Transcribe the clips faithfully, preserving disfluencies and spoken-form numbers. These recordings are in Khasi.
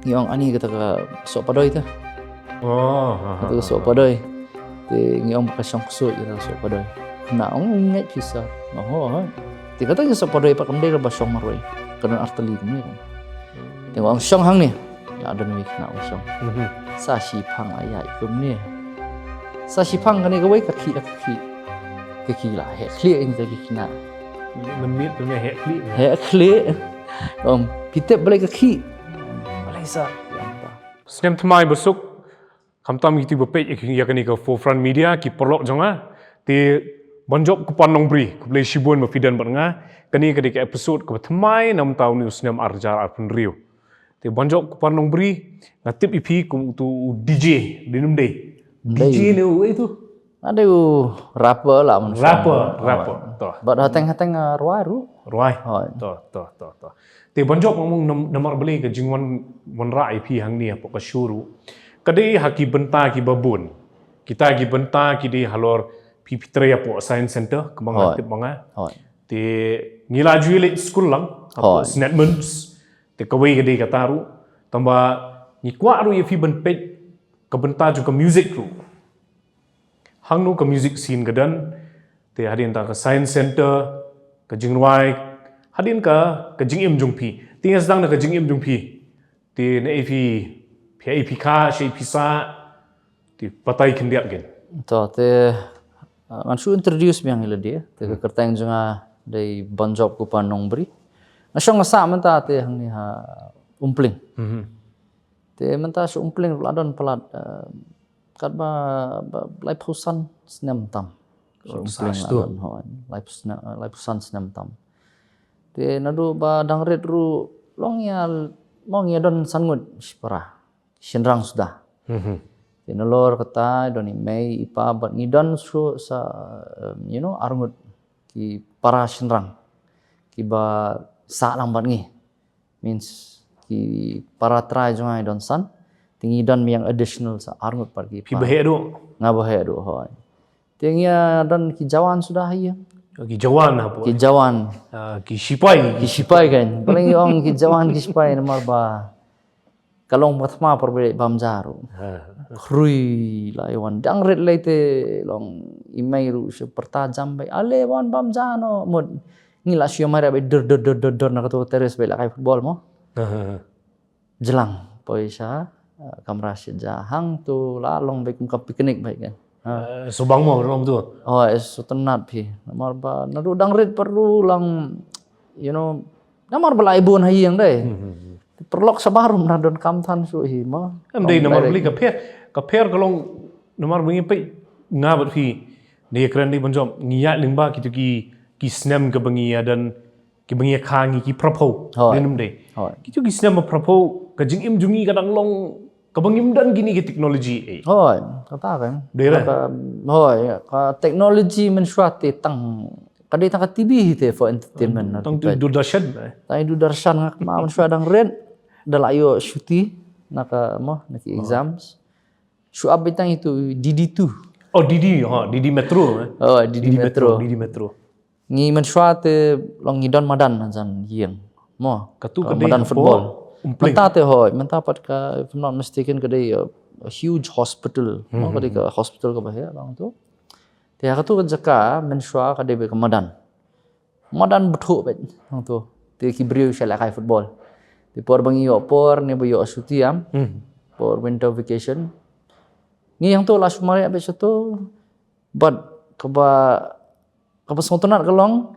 ngi ong ani kata ka soh padoi ta. Oh, ha, ha, Kata ka ha, soh ha. padoi. Te ngi ong ba ka shong ksuid ïa ka soh padoi. Khynnah ong ngeit phi sir. Ong ho ho. Te kata ka soh padoi pat kam dei ba shong marwei. Ka don artylli kumne kan. Te ngi ong shong hangne. La don wei khynnah ba shong. Mhm. Sa shiphang ïa kumne. Sa shiphang kane kawei ka khih la ka khih. Ka khih la heh khlieh ïa ka khih khynnah. Mynmiet tu ne heh khlieh. Heh khlieh. Ong phi tip balei ka khih. Balei sir. Snem thymmai ba suk. Khamtam kito ba peit ïa kane ka Forefront Media, ki paralok jong nga. Te ban jop ko Pannongbri, khublei shibun ba phi don bad nga. Kane ka dei ka episode kaba thymmai na mynta une u snem ar hajar arphew hynriew. Te ban jop ko Pannongbri, nga tip ïa phi kum uto u D J, dei ne ym dei? Dei. D J ne uei tu? Nga dei u rapper la mynta. Rapper, Oh. rapper. To. Bad hateng hateng, ah, rwai ruh. Rwai. Hooid. To, to, to, to. Te ban jop nga mong nam-, namar balei ka jingwan, wanrah ïa phi hangne hapoh ka show ruh. Ka dei ha ki bynta kiba bun. Kita ki bynta ki dei halor phi, phi trei hapoh Science Center, kumba nga Hooid. tip ma nga. Hooid. Te ngi la ju ïaleit skul lang, hapoh Hooid. Snedmans. Te kawei ka dei kata ruh. Tangba ngi kwah ruh ïa phi ban peit ka bynta jong ka music ruh. Hangno ka music scene ka don, te hadien ta ka Science Center, ka jingrwai, hadien ka, ka jingim jong phi. Te ngi sdang da ka jingim jong phi. Te naei phi, phi, phi kha, shaei phi sah, te batai khyndiat kein. To, te, uh, ngan shu introduce biang ïa lade, te ka Hmm. kyrteng jong nga dei Banjop Kupa Nongbri. Nga shong nga sah mynta te hangne ha Umpling. Mhm. Te mynta sha Umpling ruh la don palat, uh, katba, ba, laiphew san snem tam. Sha Umpling la don, hooid. Laiphew sne-, laiphew san snem tam. Te naduh ba dang rit ruh long ïa, long ïa don san ngut shipara. Shynrang suda. Mhm. Te nalor kata don i mei i pa bad ngi don shuh sa, um, you know, arngut ki para shynrang. Kiba sah lang bad ngi. Means ki para trai jong nga i don san. Te ngi don biang additional sa arngut pat ki Phi pa. Ba heh duh? Nga ba heh duh, hooid. Te ngi, ah, don ki jawan suda ha ïing. Oh, ki jawan hapoh? Ki jawan. Ah, ki shipai. Ki shipai kan. Paling ong ki jawan ki shipai namar ba ka long ba thma por ba bam ja ruh. Ha. Khrui la i wan dang rit lei te long i mei ruh shu pyrta jam bai. Ale wan bam ja noh mut. Ngi la shu ïa mareh bai dur, dur, dur, dur, dur na kato terrace bai la kai football mo. Ha, ha, ha. Jlang poi sha, eh, kamra sha ja hangto la long bai kum ka picnic bai kan. Ha. Eh, shu bang mo, long tu. Oh, eh, shu tynnat phi. Namar ba naduh dang rit pat ruh lang, you know, namar ba la i bun ha ïing dei. Hmm, hmm, hmm. Paralok shabar ruh na don kam than shuh hi mo. Em dei namar balei ka pher, ka pher ka long namar ba ngi peit nga bad phi. Dei kren dei Banjop ngi ïaid lyngba kito ki, ki snem kaba ngi ïa don, kiba ngi ïa kha ngi ki phraphew. Hooid. Dei ne ym dei? Hooid. Kito ki snem ba phraphew ka jingim jong ngi ka dang long kaba ngim don kine ki technology ei. Hooid, kata kan. Dei re? Ka, hooid, ka technology mynshuwa te tang, ka dei tang ka T V hi te for entertainment. Hmm, tang tu Doordarshan, eh. Tang Doordarshan nga kynmaw mynshuwa dang rit, da la ïoh shuti na ka, mo, na ki Oh. exams. Shu ap beit tang itu D D two. Oh, D D, ha, D D Metro, eh. Oh, D D Metro. D D Metro. Ngi mynshuwa te long ngi don madan hajan ïing. Mo. Katu ka dei madan hapoh football. Umpling. Mynta te hooid, mynta pat ka, if I'm not mistaken, ka dei, uh, a huge hospital. Mo, Hmm, ka dei hmm, ka hmm. hospital kaba heh lang tu. Te ha katu ka jaka mynshuwa ka dei beit ka madan. Madan bthuh beit hangto. Te ki briew sha lehkai football. Te por ba ngi ïoh por ne ba ïoh shuti am. Hmm. Por winter vacation. Ngi hangto la shu mareh beit shato. Bad kaba, kaba sngewtynnat ka long,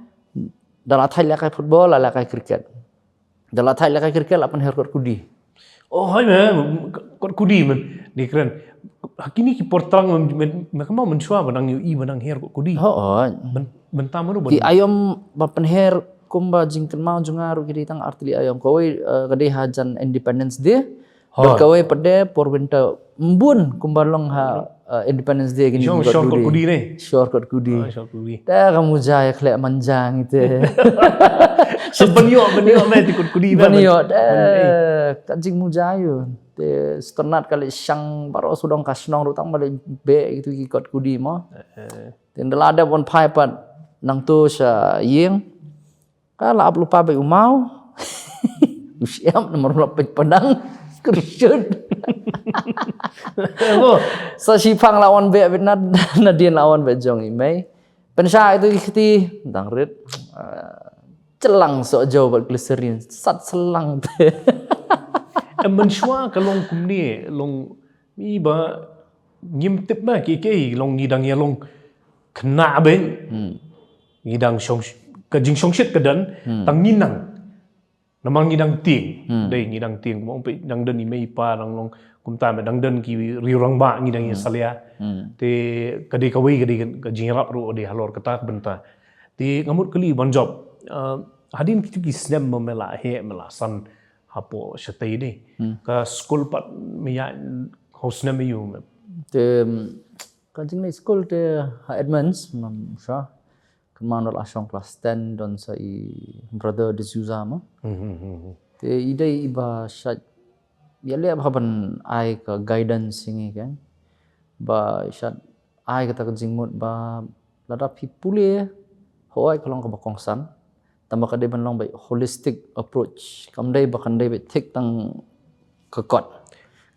da la thait lehkai football, la lehkai cricket. Da la thait lehkai cricket, la pynher kot kudi. Oh, hooid me, kot kudi men, dei kren. Ha kine ki por thrang men, men, men kynmaw mynshuwa ba nang ïohi ba nang her kot kudi. Hooid. Men, mynta mano ba Ki aïom ba pynher kumba jingkynmaw jong nga ruh ki dei tang artylli aïom. Kawei, eh, ka dei hajan Independence Day. Hooid. Bad kawei pat de por winter, ym bun kumba long ha, eh, Independence Day kine. Shong, ki shong kot kudi ne? Shong kot kudi. Ah, shong kudi. Te ka muja ïa khleh manja ngi te. Sa ban ïoh, ban ïoh me te kot kudi me. Ban ïoh, te ka jingmuja ïoh. Te sngewtynnat ka leit shang baroh sawdong ka shnong ruh tang ba leit beh kito ki kot kudi mo. Eh, eh. Te ynda la dep wan phai pat nangto sha ïing. Ka la ap lypa beit u maw. U shem namar la peit padang. Kyrshan. Sa shiphang la wan beh bit na, nadien la wan beh jong i mei. Pynshah itu i kti dang rit. Chelang so jo bad glycerin sat selang te. Em, mynshuwa ka long kumne, long i ba ngim tip ma ki ki long ngi dang ïa long khynnah beiñ. Ngi dang shong, ka jingshongshit ka dang tang ngi nang. Namar ngi dang tieng, dei ngi dang tieng, kumba ong phi dang don i mei i pa dang long kumta, me dang don ki riew rangbah ngi dang ïa salia. Te ka dei kawei ka dei ka jingïarap ruh dei halor kata ka bynta. Te nga mut kylli ban jop, hadien kitu ki snem ba me la heh me la san hapoh shatei dei, ka skul pat me ïa hau snem ïa u me? Te ka jingleit skul te ha Edmonds, mam sha kynmaw la shong klas ten don sa i brother D'Souza ma. Te i dei i ba shait ïa leh ba ban ai ka guidance ïa ngi, kan, ba i shait ai kata ka jingmut ba lada phi pule, hooid ka long kaba kongsan, tangba ka dei ban long ba holistic approach, kam dei ba kan dei ba thik tang ka kot.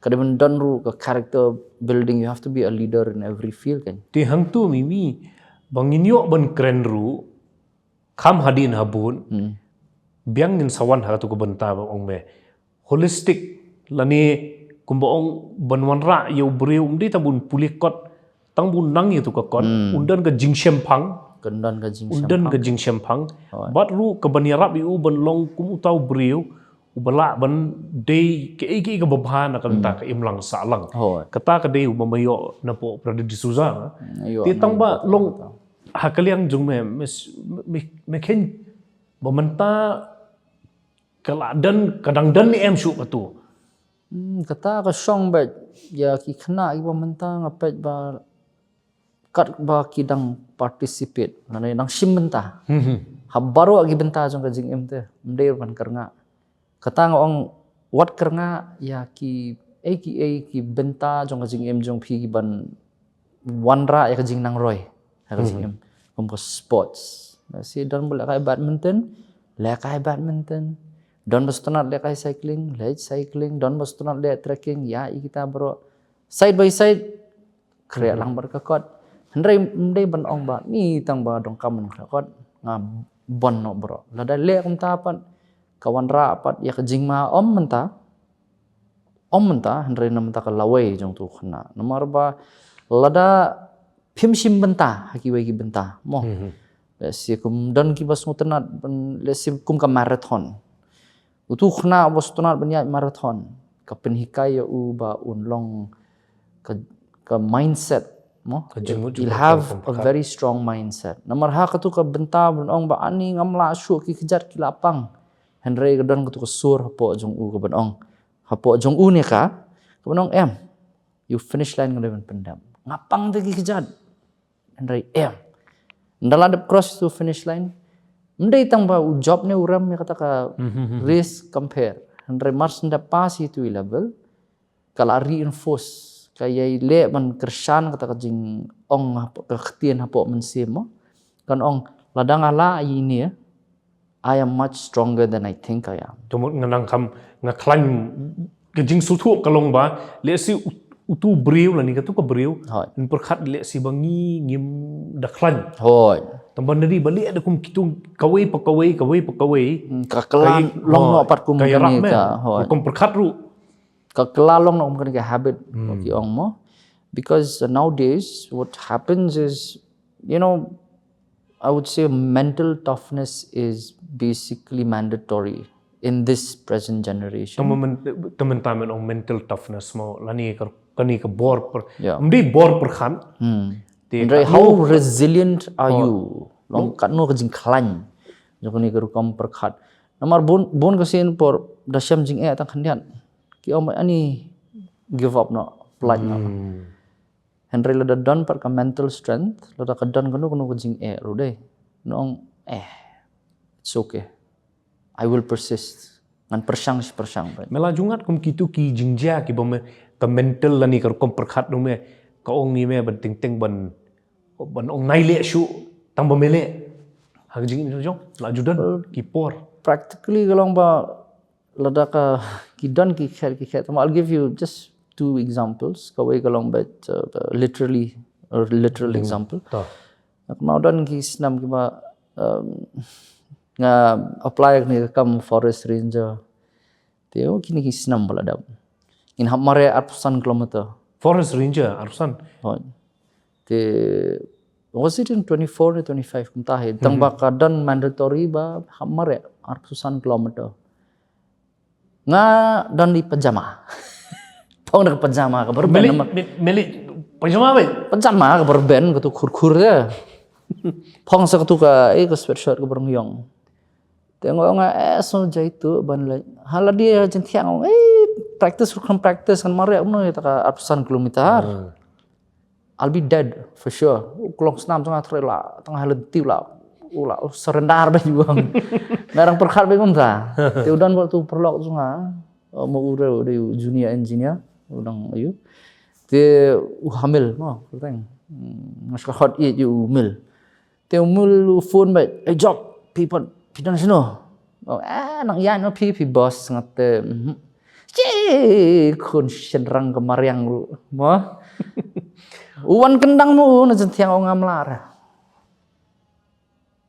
Ka dei ban don ruh ka character building, you have to be a leader in every field, kan. Te hangtu Mimi, ba ngin ïoh ban kren ruh kham hadien habud, biang ngin sa wan ha katu ka bynta ba ong me holistic, lane kumba ong ban wanrah ïa u briew, ym dei tang ban pule kot, tang ban nang ïa tu ka kot, un don ka jingshemphang, Kan don ka jing un don ka jingshemphang. Bad ruh ka ban ïarap ïa u ban long kum uta u briew uba lah ban dei kaei kaei kaba bha na ka bynta ka imlang sahlang. Kata ka dei uba me ïoh napoh Brother D'Souza. Te tangba long ha ka liang jong me, me, me, me khein ba mynta ka la don, ka dang don ne em shuh katu? Hmm, kata ka shong bad ïa ki khynnah kiba mynta nga peit ba katba ki dang participate, lane dang shim bynta ha baroh ki bynta jong ka jingim te, ym dei ban kyrngah. Kata nga ong wat kyrngah ïa ki ei ki ei ki bynta jong ka jingim jong phi ki ban wanrah ïa ka jingnangroi ha ka jingim. Kum ka sports, lehse don ba lehkai badminton, lehkai badminton. Don ba sngewtynnat lehkai cycling, leh cycling. Don ba sngewtynnat leh trekking, ïa ïa kita baroh side by side. Khreh lang bad ka kot. Hynrei ym dei ban ong ba ni tang ba donkam ban khreh kot nga bun noh baroh. Lada leh kumta pat ka wanrah pat ïa ka jingma ym mynta, ym mynta, hynrei na mynta ka lawei jong tu khynnah. Namar ba lada phim shim bynta ha kiwei ki bynta mo, lehse kum don kiba sngewtynnat, lehse kum ka marathon. Utu khynnah ba sngewtynnat ban ïaid marathon, ka pynhikai ïa u ba un long ka, ka mindset mo. He'll have a very strong mindset. Namar ha katu ka bynta ban ong ba ani ngam lah shuh, ki kjat ki la pang. Hynrei ka don katu ka sur hapoh jong u ka ban ong, hapoh jong u ne ka, ka ban ong em, ïa u finish line ka dei ban pyndep. Nga pang te ki kjat. Hynrei em, ynda la dep cross tu finish line, ym dei tang ba u jop ne u rem ïa kata ka race compare. Hynrei mar shu dep pass ïa tu i level, ka la reinforce, ka ïai leh ban kyrshan kata ka jingong, ka ktien hapoh mynsiem mo. Kan ong lada nga lah ïa ine, I am much stronger than I think I am. Te mut nga nang kham, nga khlaiñ, ka jingsngewthuh ka long ba lehse utu briew lane katu ka briew, hooid, yn pyrkhat lehse ba ngi ngim da khlaiñ. Hooid. Tangba nari ba leh da kum kitu kawei pa kawei, kawei pa kawei. Hmm, ka kylla long noh pat kum ka ïarap me ka, hooid, kum pyrkhat ruh. Ka kylla long noh kum kane ka habit, hmm, ki ong mo. Because nowadays what happens is, you know, I would say mental toughness is basically mandatory in this present generation. Te mynta men ong mental toughness mo, lane ka, kane ka bor pyrkhat. Ym dei bor pyrkhat. Hmm. Hynrei how resilient are you? Long katno ka jingkhlaiñ jong kane ka rukom pyrkhat. Namar bun, bun ka sien por da shem jingeh tang khyndiat, ki ong ba ani give up noh, plait noh. Hmm. Hynrei lada don pat ka mental strength, lada ka don kano kano ka jingeh ruh dei, nong eh, it's okay, I will persist. Ngan pyrshang shi pyrshang pat. Me la ju ngat kum kitu ki jingjia kiba me, ka mental lane ka rukom pyrkhat jong me ka ong ïa me ban teng teng ban, ban ong nai leh shuh tang ba me leh. Ha ka jingim jong, la ju don ki por. Practically ka long ba Lada ka ki don ki khet ki khet. I'll give you just two examples. Kawei ka long beit, uh, literally, or literal example. To. Kynmaw don ki snem kiba, um, nga apply kane ka kam forest ranger. Te oh, kine ki snem ba la dep. Ngin hap mareh arphew san kilometer. Forest ranger arphew san. Hooid. Te was it in twenty-four ne twenty-five kumta hi. Tang ba ka don mandatory ba hap mareh arphew san kilometer. Nga don i pajama. Phong da ka pajama kaba rben. Meli, meli pajama beit. Pajama kaba rben katu khur khur de. Phong sa katu ka, eh, ka sweatshirt kaba rong yong. Te nga ong eh, so jai tu ban leit. Hala dia jingthiang ong eh, practice ruh kan practice kan mareh kumno ïa ta ka arphew san kilometer. I'll be dead for sure. U klong snam jong nga trei la tang halen tiu la. U la u surrender ba ju ong. Nga rang pyrkhat ba kumta. Te u don ba tu paralok jong nga. Mo u reu de u junior engineer. U dang ayu. Te u hamil mo. Nga shka hot i u mil. Te u mil u phone ba, eh Job, phi pat phi don shano? Oh, ah, nang ïaid noh phi, phi boss ngat te. Che khun shynrang ka mariang ruh mo. U wan kyndang mo na jingthiang ong ngam lah.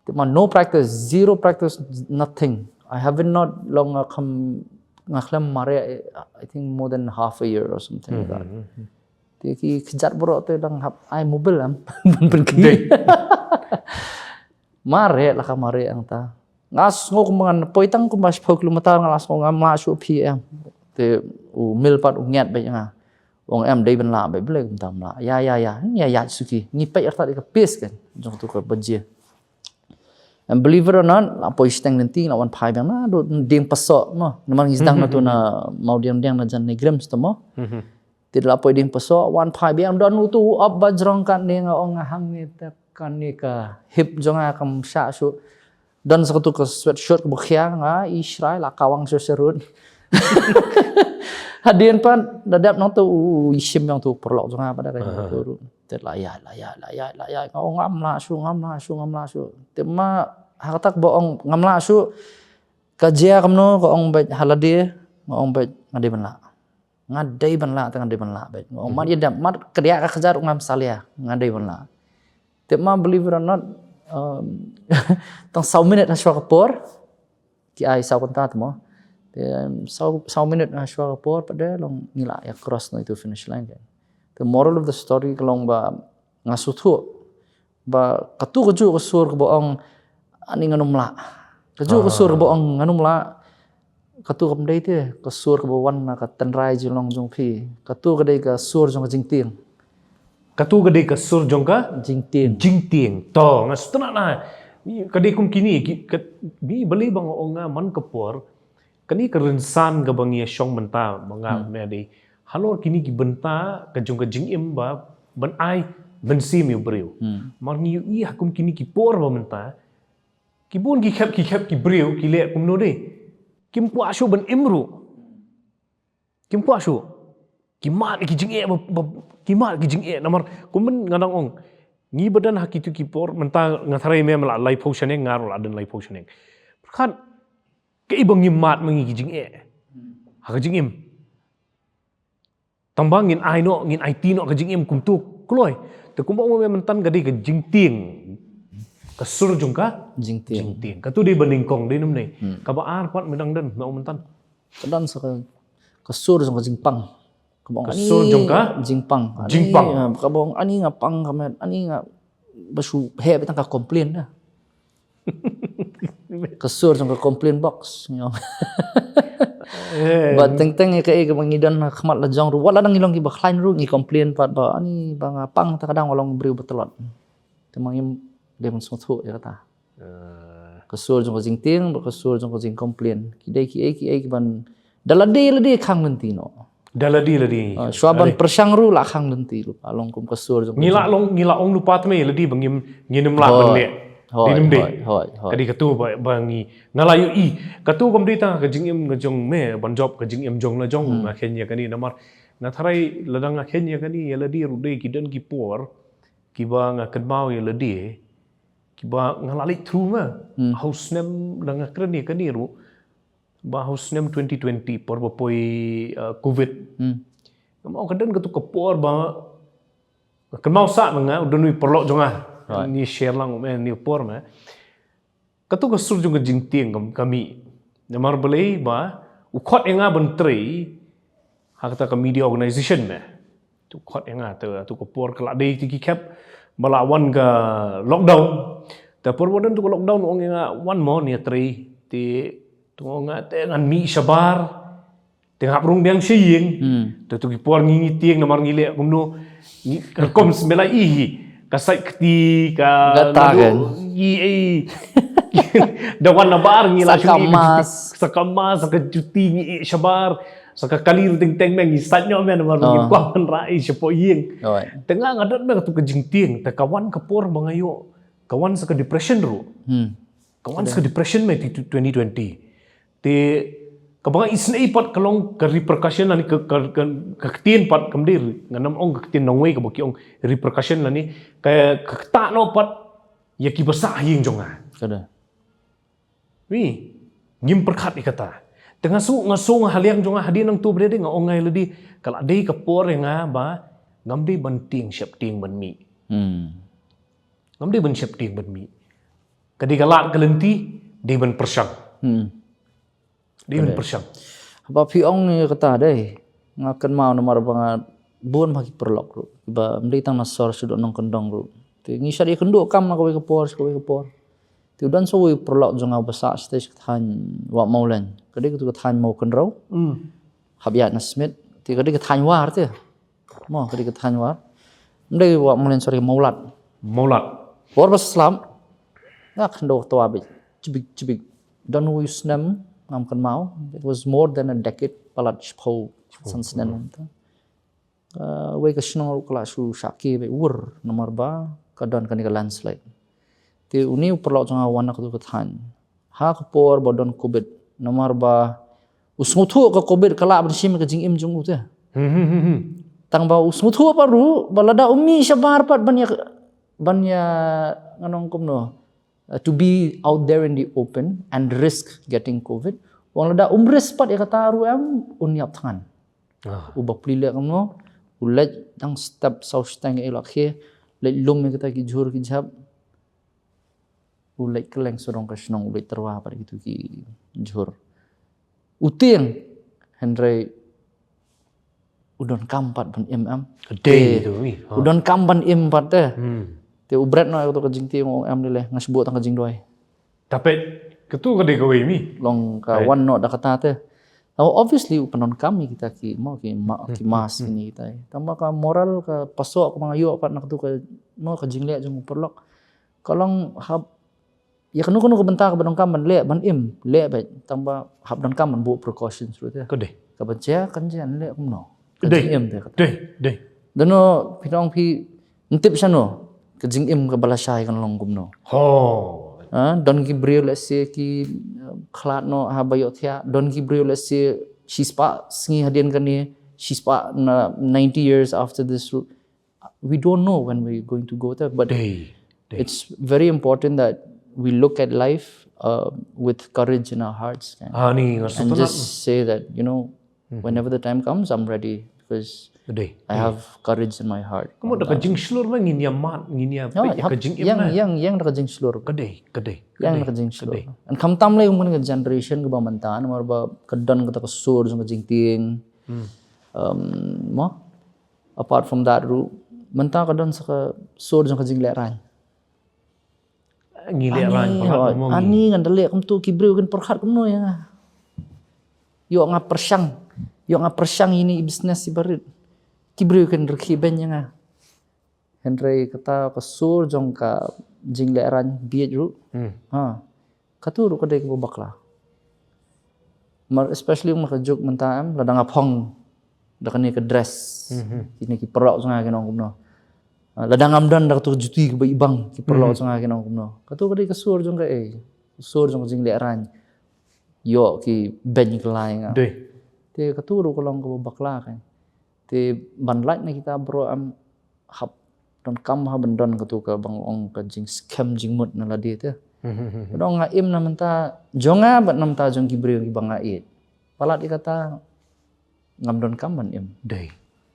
Te ma no practice, zero practice, nothing. I haven't not long uh, come nga khlem mareh, I think more than half a year or something like that. Te ki kjat baroh te dang hap ai mobil am ban pynki. Mareh la ka mareh ang ta. Nga sngew kumba ngan poi tang kumba shiphew kilometer nga la sngew ngam lah shuh phi em. Te u mil pat u ngiat beit nga. Ong em dei ban lah beit blei kumta mlah. Ya ya ya. Ya ya suki. Ngi peit artat ka pace kan. Jong tu ka baje. And believe it or not, la poi shiteng lynti la wan phai biang na do ding paso mo. Namar ngi sdang na tu na mau diang diang na jan ni grims tu mo. Te la poi ding paso wan phai biang don utu ap ba jrong kan ne nga ong nga hang ni te kan ni ka hip jong nga kam sha shu. Don sa tu ka sweatshirt ka bukhia nga i shrai la kawang shu serut. Hadien pan da dep nang tu u i shim yang tu paralok jong nga pada ka tu. Te la ya la ya la ya la ya nga ong ngam lah shu ngam lah shu ngam lah shu. Te ma ha kata ba ong ngam lah shu ka jia kamno ka ong beit hala dia nga ong beit nga dei ban lah. Nga dei ban lah te nga dei ban lah beit. Nga ong mat ïa dep mat ka dia ka kjat ngam salia nga dei ban lah. Te ma believe it or not, um, tang saw minute ha shwa ka por ki ai saw kynta te mo. Te saw saw minute ha shwa ka por pat de long ngi lah ïa cross na itu finish line kan. The moral of the story ka long ba nga sngewthuh ba katu ka juh ka sur kaba ong ani ngan ym lah. Ka juh ka sur kaba ong ngan ym lah. Katu kam dei te ka sur kaba wan na ka tynrai jinglong jong phi. Katu ka dei ka sur jong ka jingtieng. Katu ka dei ka sur jong ka jingtieng. Jingtieng. To nga sngewtynnat na ka dei kum kine ki ka, bi bali ba nga ong nga man ka por. Kane ka rynsan kaba ngi ïa shong mynta ba nga ne dei halor kine ki bynta ka jong ka jingim ba ban ai mynsiem ïa u briew. Mar ngi ïohi ha kum kine ki por ba mynta ki bun ki khep ki khep ki briew ki leh kumno dei kim kwah shuh ban im ruh. Kim kwah shuh. Ki mad ki jingeh ba, ba ki mad ki jingeh namar kumne nga dang ong ngi ba don ha kitu ki por mynta nga tharai me la laiphew shaneng nga ruh la don laiphew shaneng. Pyrkhat kaei ba ngim mad ma ngi ki jingeh ha ka jingim. Tang ba ngin ai noh ngin aiti noh ka jingim kumtu kloi. Te kumba ong me mynta ka dei ka jingtieng ka sur jong ka Jingtieng. Jingtieng katu dei ba nyngkong dei namne. Kaba ar pat me dang don na ong mynta. Ka don sa ka, ka sur jong ka jingpang. Ka bong Ka sur jong ka? Jingpang. Jingpang. Ani, ah, ka bong ani nga pang ka met ani nga ba shu he ba tang ka complain da. Ka sur jong ka complain box. Ba teng teng ka e ka ba ngi don ha khmat la jong ruh wat la dang ngi long ki ba khlain ruh ngi complain pat ba ani ba nga pang ta ka dang wa long briew ba tlot. Te ma ngim dei ban sngewthuh ïa kata. Ka sur jong ka jingtieng ba ka sur jong ka jingcomplain ki dei ki ei ki ei ki ban da lade lade khang lynti noh. Da lade lade. Shwa ban pyrshang ruh la khang lynti ruh ba long kum ka sur jong ka ngi la long ngi la ong nu pat me lade ba ngim ngin ym lah ban leh. Dei nym dei. Ka dei katu ba ngi nga la ïohi katu kam dei tang ka jingim ka jong me ban jop ka jingim jong la jong nga khen ïa kane namar nga tharai lada nga khen ïa kane ïa lade ruh dei ki don ki por kiba nga kynmaw ïa lade kiba nga la leit through ma ha u snem da nga kren ïa kane ruh Ba ha u snem twenty twenty por ba poi, uh, covid. Hmm. Nga ong ka don katu ka por ba, kynmaw sa ma nga, u don u paralok jong nga. Right. Ngi share lang, eh, ni por ma. Katu ka sur jong ka jingtieng ka, ka mih. Namar balei ba u khot ïa nga ban trei ha kata ka media organization ma. Tu khot ïa nga tu, tu ka por ka la dei tu ki khep ba la wan ka lockdown. Te por ba don tu ka lockdown, ong ïa nga wan mo ngi ïa trei. Te tu ong nga te ngan mih shabar. Te nga hap rung biang sha ïing. Hmm. Te tu ki por ngi ngi tieng namar ngi leh kumno. Ngi ka rukom sbela i hi. Ka sait kti, ka kata naduh kan. Ngi, eh. Da wan na bar ngi la shu i ka juti. Sa ka mask. Sa ka mask, sa ka juti ngi i shabar. Sa ka kali ruh teng teng meng ngi sait ñiuh meng namar ngi kwah ban rah i shapoh ïing. Te nga nga don meng tu ka jingtieng. Te ka wan ka por ba nga ïoh. Ka wan sa ka depression ruh. Hmm. Ka wan sa ka depression meng ti tu twenty twenty. Te kaba nga isynei pat ka long ka repercussion lane ka, ka, ka, ka ktien pat kam dei, ngan ym ong ka ktien nongwei kaba ki ong repercussion lane ka, ka ktah noh pat ïa kiba sah ha ïing jong nga. Ka dei. Wi, ngim pyrkhat ïa kata. Te nga sngew, nga sngew nga ha liang jong nga hadien nangtu ba dei nga ong nga ïa lade ka la dei ka por ïa nga ba ngam dei ban tieng sheptieng ban mih. Hmm. Ngam dei ban sheptieng ban mih. Ka dei ka lad ka lynti, dei ban pyrshang. Hmm. Dei ban pyrshang. Haba phi ong ïa kata dei. Nga kynmaw namar ba nga bun ma ki paralok ruh. Ba ym dei tang na sor shuh nongkyndong ruh. Te ngi shait ïakynduh kam na kawei ka por sha kawei ka por. Te u don sa uwei u paralok jong nga uba sah sha tei sha ka thaiñ Wah Mawleng. Ka dei katu ka thaiñ Mawkynrew. Hmm. Hap ïaid na Smit. Te ka dei ka thaiñ War te. Mo, ka dei ka thaiñ War. Ym dei Wah Mawleng, sorry, Mawlad. Mawlad. Por ba slap. Nga khyndew twa bit. Chibik, chibik. Don uwei u snem ngam kynmaw. It was more than a decade. Palat shiphew san snem. Uh, wei ka shnong ruh ka la shu shah ki beit wur namar ba ka don kane ka landslide. Te une u paralok jong nga u wan na katu ka thaiñ ha ka por ba don covid namar ba u sngewthuh ka covid ka lah ban shim ka jingim jong u te. Hmm, hmm, hmm, hmm. Tang ba u sngewthuh pat ruh ba lada u mih shabar pat ban ïa, ban ïa, ngan ong kumno, uh, to be out there in the open and risk getting covid, wan lada um risk pat ïa kata ruh em un ïap thngan. Ah. U bapli leh kumno, u leit dang step saw shiteng ïa la khie, leit lum ïa kita ki jhur ki jhep. U leit kylleng sarong ka shnong, u leit tyrwa pat kitu ki jhur. U tieng, hynrei u donkam pat ban im em. Ka dei tu, wi. Ha. U donkam ban im pat te. Hmm. Te u bret noh ïa katu ka jingtieng, u ong em, dei leh, nga shu buh tang ka jingduwai. Tapet, katu ka dei kawei mi. Long ka wan noh da kata te. Now, obviously, u pyndonkam ïa kita ki, mo, ki ma-, ki mask kine kita. Tang ba ka moral, ka pasoh kaba nga ïoh pat na katu ka, mo, ka jingleh jong u paralok. Ka long hap, ïa kano kano ka bynta kaba donkam ban leh, ban im, leh beit. Tang ba hap donkam ban buh precautions ruh te. Ka dei. Kaba jia, kan jia, leh kumno. Ka jingim te kata. Ka dei, dei. Dano, phi nong phi, Ym tip shano, ka jingim kaba lashai kan long kumno. Ho. Ha, don ki briew lehse ki, eh, khlad noh haba ïohthiah, don ki briew lehse shispah sngi hadien kane, shispah na ninety years after this. We don't know when we're going to go there, but dei, dei, it's very important that we look at life, uh, with courage in our hearts, kan. Ha, ni nga sngewtynnat. And just say that, you know, whenever the time comes, I'm ready because I have courage in my heart. Kumno da ka jingshlur ba ngin ïa mad, ngin ïa peit ïa ka jingim, ïeng, ïeng, ïeng da ka jingshlur. Ka dei, ka dei. Ïeng da ka jingshlur. Ka dei. And khamtam lei kum ka generation kaba mynta, namar ba ka don kata ka sur jong ka jingtieng. Hmm. Um, mo? Apart from that ruh, mynta ka don sa ka sur jong ka jinglehrain. Ngi leh rang palat mo ngi. Ani ngan da leh kumtu, ki briew kin pyrkhat kumno ïa nga. Ïoh nga pyrshang. Ïoh nga pyrshang ïa ine i business iba rit. Ki briew kin rkhie beiñ ïa nga. Hynrei kata ka sur jong ka jinglehrain bieit ruh. Hmm. Ha. Katu ruh ka dei kaba bakla. Mar, especially mar ka juk mynta em, lada nga phong da kane ka dress. Mhm. Kine ki paralok jong nga kin ong kumno. Ah, lada ngam don da katu ka juti kaba ibang, ki paralok jong nga kin ong kumno. Katu ka dei ka sur jong ka, eh, sur jong ka jinglehrain. Ïoh ki beiñ kylla ïa nga. Dei. Te katu ruh ka long kaba bakla ka. Te ban lait na kita baroh em, hap donkam ha ban don katu kaba nga ong ka jingskhem jingmut na lade te. Dong nga im na mynta jong nga bad na mynta jong ki briew kiba nga ïeit. Palat ïa kata ngam donkam ban im. Dei.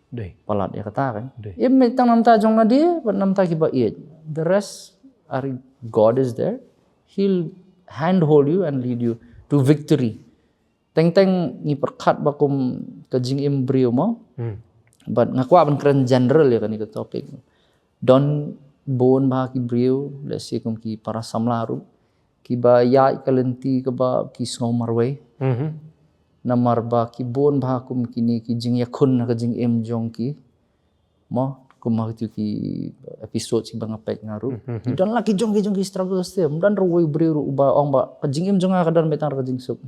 Dei. Palat ïa kata kan. Dei. Im tang na mynta jong nga dei bad na mynta kiba ïeit. The rest are, God is there. He'll handhold you and lead you to victory. Teng teng ngi pyrkhat ba kum ka jingim briew mo. Hmm. But nga kwah ban kren general ïa kane ka topic. Don bun bha ki briew, let's say kum ki para samla ruh, kiba ïaid ka lynti kaba ki sngew marwei. Mhm. Namar ba ki bun bha kum kine ki jingïakhun na ka jingim jong ki. Mo, kum ha kitu ki episode kiba nga peit nga ruh. Mhm. Ngi don la ki jong ki jong ki struggles te. Don ruh uwei u briew ruh uba ong ba ka jingim jong nga ka don beit tang ka jingsuk.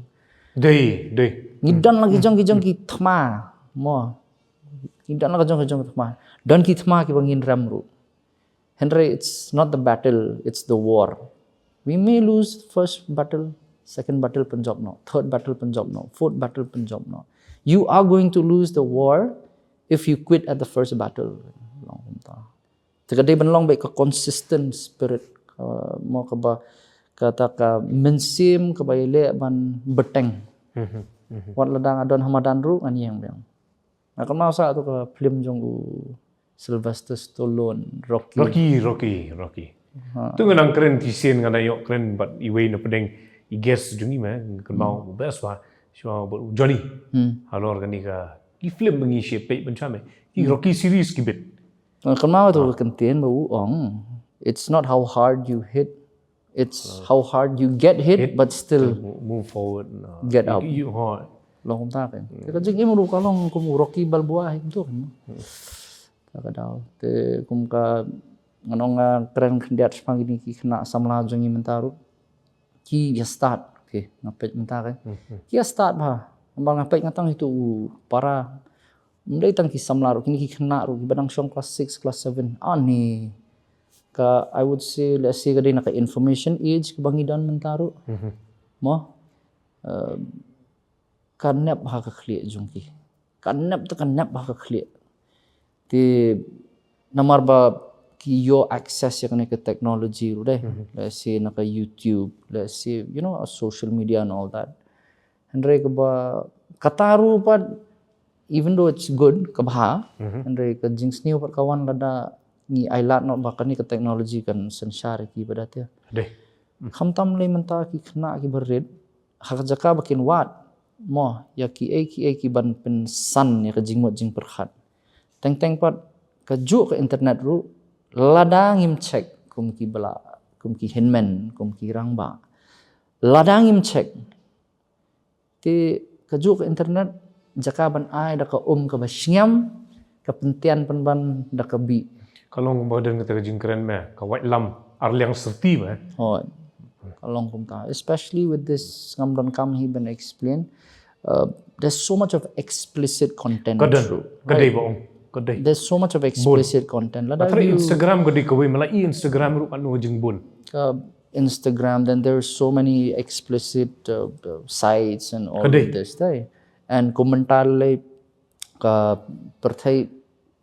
Dei, dei. Ngi don la ki jong ki jong ki thma. Mo. Ngi don la ki jong ki jong ki thma. Don ki thma kiba ngin rem ruh. Hynrei it's not the battle, it's the war. We may lose first battle, second battle pynjop noh, third battle pynjop noh, fourth battle pynjop noh. You are going to lose the war if you quit at the first battle. Long kumta. Te ka dei ban long beit ka consistent spirit, ka mo kaba kata ka mynsiem kaba ïaleh ban bteng. Mhm, mhm. Wat lada nga don ha madan ruh ngan ïeng biang. Nga kynmaw sa tu ka film jong u Sylvester Stallone, Rocky. Rocky, Rocky, Rocky. Ha. Tu nga nang kren ki sien nga nang ïoh kren bad iwei na pdeng i guest jong ngi me, nga kynmaw u best wa, shuwa bad u Johnny. Hmm. Halor kane ka, ki film ba ngi shepei ban chame. Ki Rocky series ki bit. Nga kynmaw tu ka kyntien ba u ong. It's not how hard you hit, it's how hard you get hit, but still mo-, move forward. No. Get up. You, you, ho. Long kumta kan. Te ka jingim ruh ka long kum u Rocky Balboa hi kumtu kan. Ka ka daw. Te kum ka ngan ong nga kren khyndiat shaphang kine ki khynnah samla jong ngi mynta ruh. Ki ïa start. Okay, nga peit mynta kan. Mhm. Ki ïa start bha. Namar nga peit nga tang hitu u para. Ym dei tang ki samla ruh, kine ki khynnah ruh, kiba dang shong class six, class seven. Ani. Ka, I would say, let's say, ka dei na ka information age, kaba ngi don mynta ruh. Mhm. Mo? Eh, ka nep ha ka khlieh jong ki. Ka nep te ka nep ha ka khlieh. Te namar ba ki ïoh access ïa kane ka technology ruh dei. Mhm. Let's say, na ka YouTube, let's say, you know, social media and all that. Hynrei kaba kata ruh pat, even though it's good, ka bha, mhm, hynrei ka jingsniew pat ka wan lada ngi ai lad noh ba kane ka technology kan synshar ïa ki bad ate. Dei. Khamtam lei mynta ki khynnah kiba rit, ha ka jaka ba kin wad mo ïa kiei kiei kiban pynsan ïa ka jingmut jingpyrkhat. Teng teng pat kajuh ka internet ruh, lada ngim check kum ki bala, kum ki hynmen, kum ki rangbah. Lada ngim check. Te kajuh ka internet, jaka ban ai da ka um kaba shngiam, ka pyntian pynban da ka bih. Ka long kumba don kata ka jingkren me, ka waitlam arliang syrti me. Hooid. Ka long kumta. Especially with this, ngam donkam hi ban explain. Uh, there's so much of explicit content. Ka don, ruh. Ka dei ba ong. Ka dei. There's so much of explicit content. Lada, ba trai view Instagram ka dei kawei, ma la i Instagram ruh katno ka jingbun. Ka Instagram, then there's so many explicit, uh, uh, sites and all of this, right? And komentar lei ka pyrthei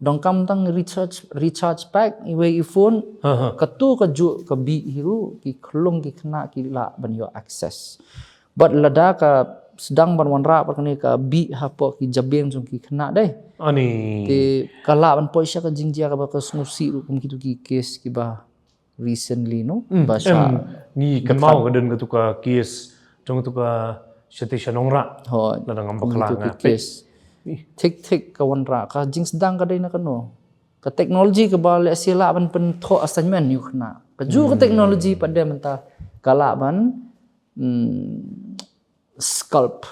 donkam tang recharge, recharge pack iwei i phone. Aha. Katu kajuh ka bih hi ruh, ki khlung ki khynnah ki lah ban ïoh access. Bad lada ka sdang ban wanrah bad kane ka bih hapoh ki jabieng jong ki khynnah dei. Ani. Te ka lah ban poi sha ka jingjia kaba ka sngewsih ruh kum kitu ki case kiba recently, no? Mm, ba sha, em, ngi kynmaw ka don katu ka case jong katu ka shatei sha nongrah. Hooid. Lada ngam bakla nga peit. Thik thik ka wanrah, ka jingsdang ka dei na kano. Ka technology kaba lehse lah ban pynthoh assignment ïa u khynnah. Kajuh ka technology pat de mynta ka lah ban, mm, sculpt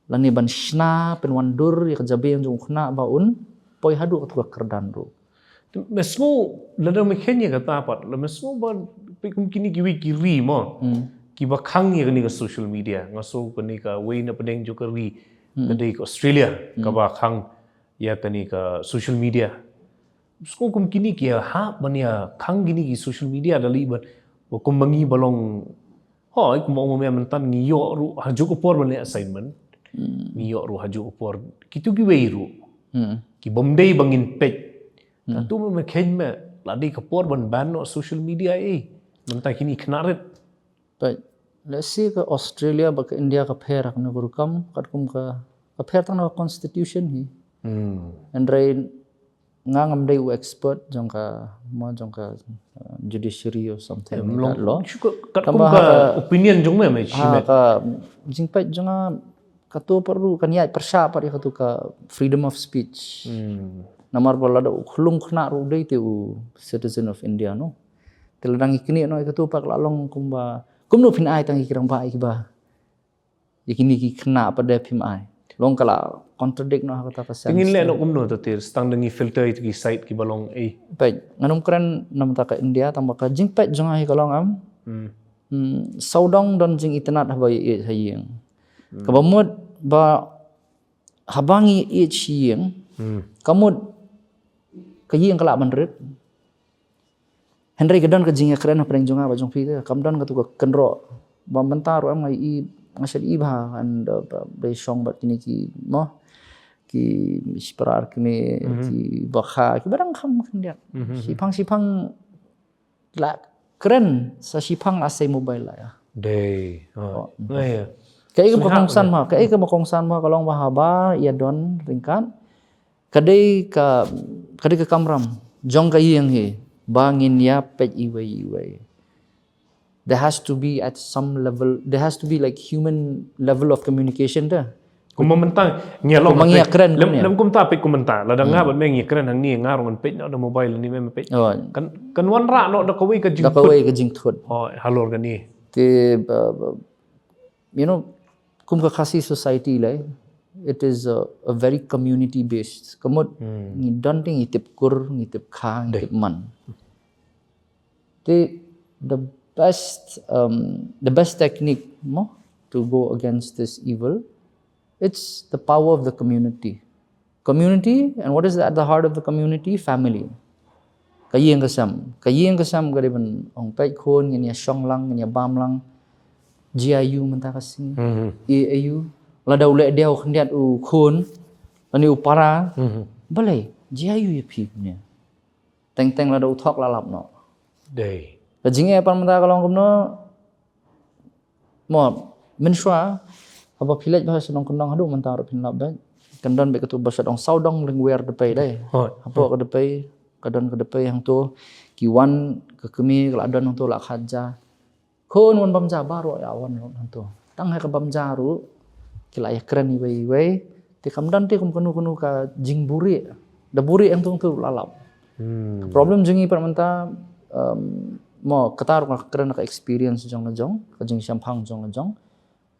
lane ban shna pynwandur ïa ka jabieng jong u khynnah ba un poi haduh katu ka kyrdan ruh. Me sngew lada me kheiñ ïa kata pat, lada me sngew ba peit kum kine kiwei ki ri mo. Hmm. Kiba khang ïa kane ka social media, nga sngew kane kawei na pdeng jong ka ri, hmm, ka dei ka Australia, hmm, kaba khang ïa kane ka social media. Sngew kum kine ki ïa hap ban ïa khang kine ki social media da lei ban, ba kum ma ngi ba long, hooid, kumba ong ma me mynta ngi ïoh ruh hajuh ka por ban leh assignment. Hmm. Ngi ïoh ruh hajuh ka por. Kitu kiwei ruh. Hmm. Ki bym dei ba ngin peit. Hmm. Tatu me kheiñ me, la dei ka por ban ban noh social media eh. Mynta kine ki khynnah rit. But let's say ka Australia bad ka India ka pher ha kano ka rukom, katkum ka, ka pher tang na ka constitution hi. Hynrei nga ngam dei u expert jong ka, mo, jong ka, uh, judiciary or something like that law. Shu ka, katkum ka opinion jong me, me shi ha me. Ka jingpeit jong nga, kato pat ruh kan ïaid pyrshah pat ïa kato ka freedom of speech. Namar ba lada u khyllung khynnah ruh dei te u citizen of India, no. Te lada ngi knieh noh ïa kato pat ka la long kumba, kumno phin ai tang ïa ki rangbah ïa kiba, ïa kine ki khynnah pat de phim ai. Long ka la contradict noh ha kata ka sense. Te ngin leh noh kumno to te, tang da ngi filter ïa ki site kiba long ei. Peit, ngan ym kren namar ka India, tang ba ka jingpeit jong nga hi ka long, em. Hmm, sawdong don jingitynnad haba ïa ïeit ha ïing. Kaba mut ba haba ngi ïeit ha ïing, ka mut ka ïing ka lah ban rit. Hynrei ka don ka jingïakren hapdeng jong nga bad jong phi te, kam don kato ka kynroh. Ba mynta ruh em nga i, nga shet i bha, and, uh, ba, ba shong bad kine ki, mo, ki shipara kine, ki bakha, kiba dang kham khyndiat. Shiphang, shiphang la kren, sa shiphang la sei mobile la ïa. Dei. Oh. Nga ïa. Kaei kaba kongsan ma, kaei kaba kongsan ma ka long ba haba ïa don ryngkat. Ka dei ka, ka dei ka kamram jong ka ïing hi ba ngin ïa peit iwei iwei. There has to be at some level, there has to be, like, human level of communication te. Kumba mynta ngi long, kumba ngi ïakren lem, lem kumta, peit kumba mynta lada nga bad me ngi ïakren hangne, nga ruh ngan peit noh da mobile ni, me peit. Kan, kan wanrah noh da kawei ka jingthut. Da kawei ka jingthut. Oh, halor kane. Te, uh, you know, kum ka Khasi society lei, it is a, a very community based. Ka mut ngi don te ngi tip kur, ngi tip kha, ngi tip man. Te the best, um, the best technique, mo, to go against this evil, it's the power of the community. Community, and what is at the heart of the community? Family. Ka ïing ka sem. Ka ïing ka sem ka dei ban ong, peit khun, ngin ïa shong lang, ngin ïa bam lang. G I U mynta ka sngi. A A U. Lada u leh diaw khyndiat u khun, lane u para. Balei? G I U ïa phi kumne. Teng teng lada u thok la lap noh. Dei. Ka jingeh pat mynta ka long kumno. Mo, mynshuwa haba phi leit bha sha nongkyndong haduh mynta ruh phin lap beit. Kan don beit kato ba shu ong sawdong lyngwer dpei dei. Hapoh ka dpei, ka don ka dpei hangto, ki wan ka kmie ka la don hangto la khaja. Khun wan bam ja baroh ïa wan hangto. Tang ha ka bam ja ruh ki la ïakren iwei iwei. Te kam don te kum kano kano ka jingbuhrieh. Da buhrieh hangto hangto ruh la lap. Ka problem jong ngi pat mynta, um, mo, kata ruh nga kren ka experience jong nga jong, ka jingshemphang jong nga jong.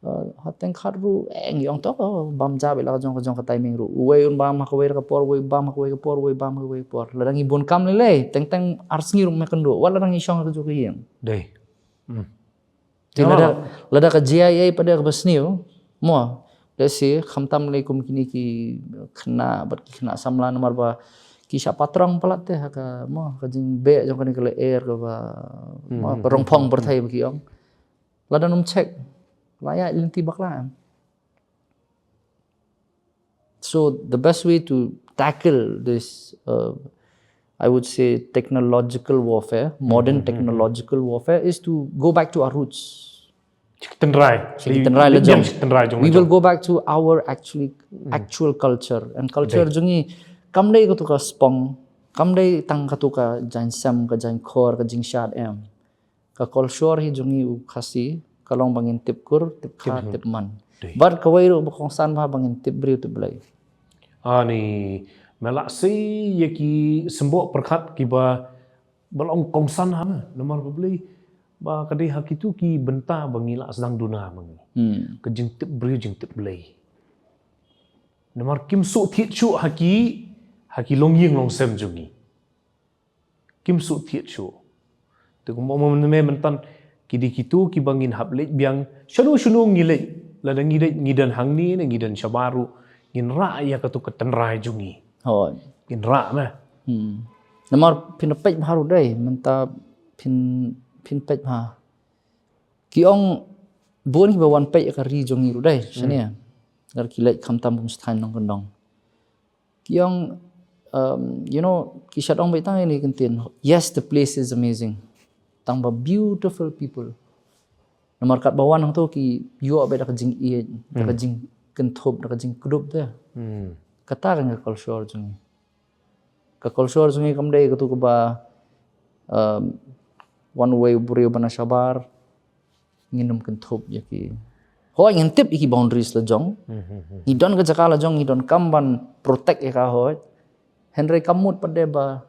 Uh, ha teng khat ruh, eh, ngi ong to, oh, bam ja beit la ka jong, ka jong ka timing ruh. Uwei un bam ha kawei ka por, uwei bam ha kawei ka por, uwei bam ha kawei ka por. Lada ngi bun kam lei lei, teng teng ar sngi ruh me kynduh. Wat lada ngi shong ha kajuh ka ïing. Dei. Te lada, lada ka G I A pat de kaba sniew, mo, let's say, khamtam lei kum kine ki khynnah, bad ki khynnah samla namar ba ki shah patrong palat te ha ka, mo, ka jingbeh jong kane ka lyer kaba, mo, ka rongphong pyrthei ba ki ong. Lada nym check, la ïaid lynti bakla em. So the best way to tackle this, uh, I would say, technological warfare, modern technological warfare, is to go back to our roots. Sha ki tynrai. Sha ki tynrai la jong. Sha ki tynrai jong. We will go back to our actually, actual culture. And culture jong ngi kam dei kato ka spong, kam dei tang kato ka jaiñsem, ka jaiñkhor, ka jingshad em. Ka culture hi jong ngi u Khasi ka long ba ngin tip kur, tip kha, tip man. Bad kawei ruh ba kongsan bha ba ngin tip briew, tip Blei. Ani, me lah sei ïa ki symboh pyrkhat kiba, ba long kongsan ha me, namar ba Blei, ba ka dei ha kito ki bynta ba ngi lah sdang duna ma ngi. Ka jingtip briew, jingtip Blei. Namar kim shu thied shuh ha ki, ha ki longïing longsem jong ngi. Kim shu thied shuh. Te kumba ong mynta, ki dei kito kiba ngin hap leit biang. Shano shano ngi leit. Lada ngi leit, ngi don hangne ne ngi don shabar ruh, ngin rah ïa kato ka tynrai jong ngi. Hooid. Ngin rah me. Namar phin peit bha ruh dei, mynta phin, phin peit bha. Ki ong bun kiba wan peit ïa ka ri jong ngi ruh dei, shane. Lada ki leit khamtam bun sha thaiñ nongkyndong. Ki ong, um, you know, ki shait ong beit tang ïa kine ki kyntien. Yes, the place is amazing. Tang ba beautiful people. Namar katba wan hangto ki ïoh beit da ka jingïeit, da ka jingkynthup, da ka jingkdup te. Kata ka ngi ka culture jong ngi. Ka culture jong ngi kam dei katu kaba, um, wan uwei u briew ba na shabar, ngin ym kynthup ïa ki. Hooid ngin tip ïa ki boundaries la jong. Ngi don ka jaka la jong, ngi donkam ban protect ïa ka hooid. Hynrei kam mut pat de ba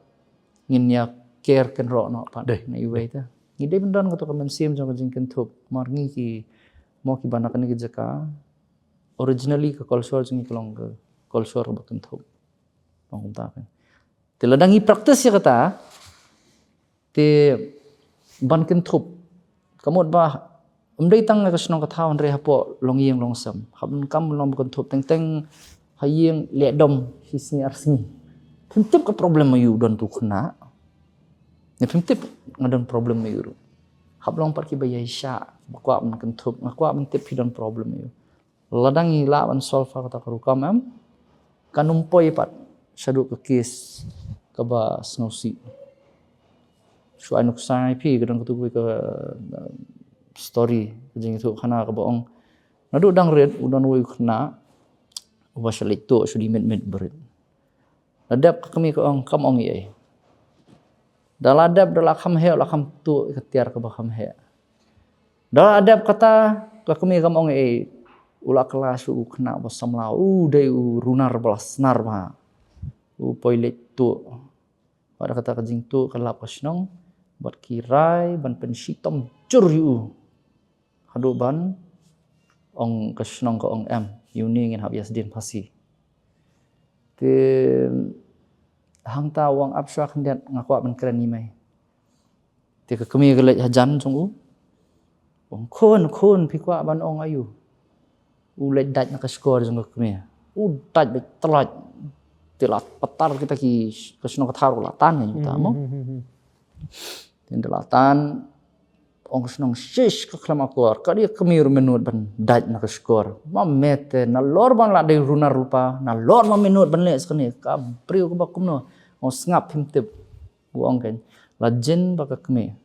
ngin ïa ker kynroh noh pat na iwei te. Ngi dei ban don katu ka mynsiem jong ka jingkynthup. Mar ngi ki, mo kiba na kane ka jaka, originally ka culture jong ngi ka long ka culture kaba kynthup. Long kumta kan. Te lada ngi practice ïa kata, te ban kynthup. Ka mut ba ym dei tang ka shnong ka thaw hynrei hapoh longïing longsem. Hap ban kam ban long ba kynthup teng teng ha ïing leh dom hi sngi ar sngi. Phim tip ka problem ma ïu don tu khynnah. Ne phim tip nga don problem ma ïu ruh. Hap long pat kiba ïaishah, ba kwah ban kynthup, nga kwah ban tip phi don problem ma ïu. Lada ngi lah ban solve ha kata ka rukom em, kan ym poi pat shaduh ka case kaba sngewsih. Shu ai nuksa ïa phi ka don katu ka, uh, story ka jingïathuh khana kaba ong. Naduh dang rit u don uwei u khynnah uba shu leit tuh shu dei miet miet ba rit. La dep ka kmie ka ong kam ong ei ei. Da la dep da la kham heh la kham tuh ka tiar kaba kham heh. Da la dep kata ka kmie kam ong ei ei. U la kylla shuh u khynnah ba samla u dei u runar ba la snar ba. U poi leit tuh. Bad kata ka jingtuh ka lap ka shnong bad ki rai ban pynshitom jur ïa u. Haduh ban ong ka shnong ka ong em, ïa une ngin hap ïa sdien phasi. Te hangta u ong ap shuwa khyndiat nga kwah ban kren ïa mei. Te ka kmie ka leit hajan jong u. Ong khun khun phi kwah ban ong aïu. U leit dait na ka shkor jong ka kmie. U dait beit tlait. Te la patar kita ki ka shnong ka thaw ruh la tan ïa uta mo. Te ynda la tan ong ka shnong shish ka khlem akor. Ka dei ka kmie ruh mynnud ban dait na ka shkor. Ma me te nalor ban la dei runar rupa nalor ma mynnud ban leh sa kane ka briew kaba kumno. Ong sngap phim tip. U ong kan la jin ba ka kmie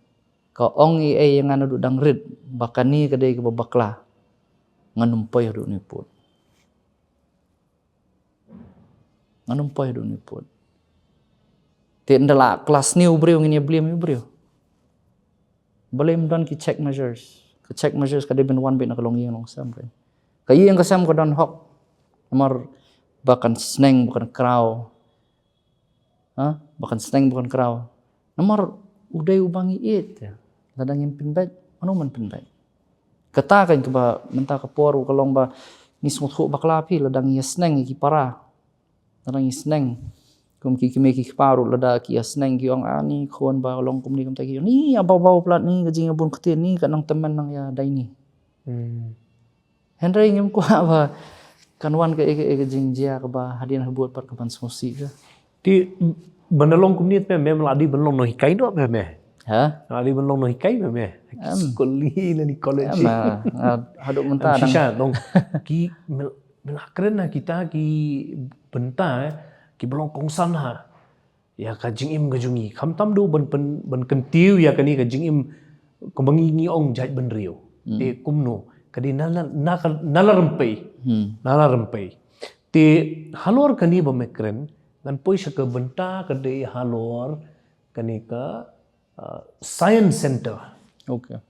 ka ong ei ei ïa nga naduh dang rit ba kane ka dei kaba bakla. Ngan ym poi haduh ne pud. Ngan ym poi haduh ne pud. Te ynda la klas ne u briew ngin ïa blame u briew. Balei ym don ki check measures. Ka check measures ka dei ban wan beit na ka longïing longsem kan. Ka ïing ka sem ka don hok. Namar ba kan sneng ba kan kraw. Ha? Ba kan sneng ba kan kraw. Namar u dei uba ngi ïeit. Lada ngim pynbeit, mano man pynbeit. Kata kan kaba mynta ka por u ka long ba ngi sngewthuh bakla phi lada ngi ïa sneng ïa ki para. Lada ngi sneng kum ki kmie ki kpa ruh lada ki ïa sneng ki ong ani khun ba long kumne kumta ki ong ni ïa baw baw plat ni ka jingïabun ktien ni ka nang tymmen nang ïa dai ni. Hynrei ngim kwah ba kan wan ka, ka, ka jingjia kaba hadien habud pat ka ban sngewsih ka. Te ban da long kumne te me, me la dei ban long nonghikai noh me, me. Ha? La dei ban long nonghikai me, me. Em. Skul ni lane college. Em, ah, ah, haduh mynta. Em, shisha nong ki me, me la kren na kita ki bynta, eh, ki ba long kongsan ha. Ïa ka jingim ka jong ngi khamtam duh ban pyn, ban kyntiew ïa kane ka jingim kaba ngi, ngi ong jait bynriew. Te kumno ka dei na, na, na, na la rympei. Na la rympei. Te halor kane ba me kren ngan poi sha ka bynta ka dei halor kane ka, uh, science center. Okay.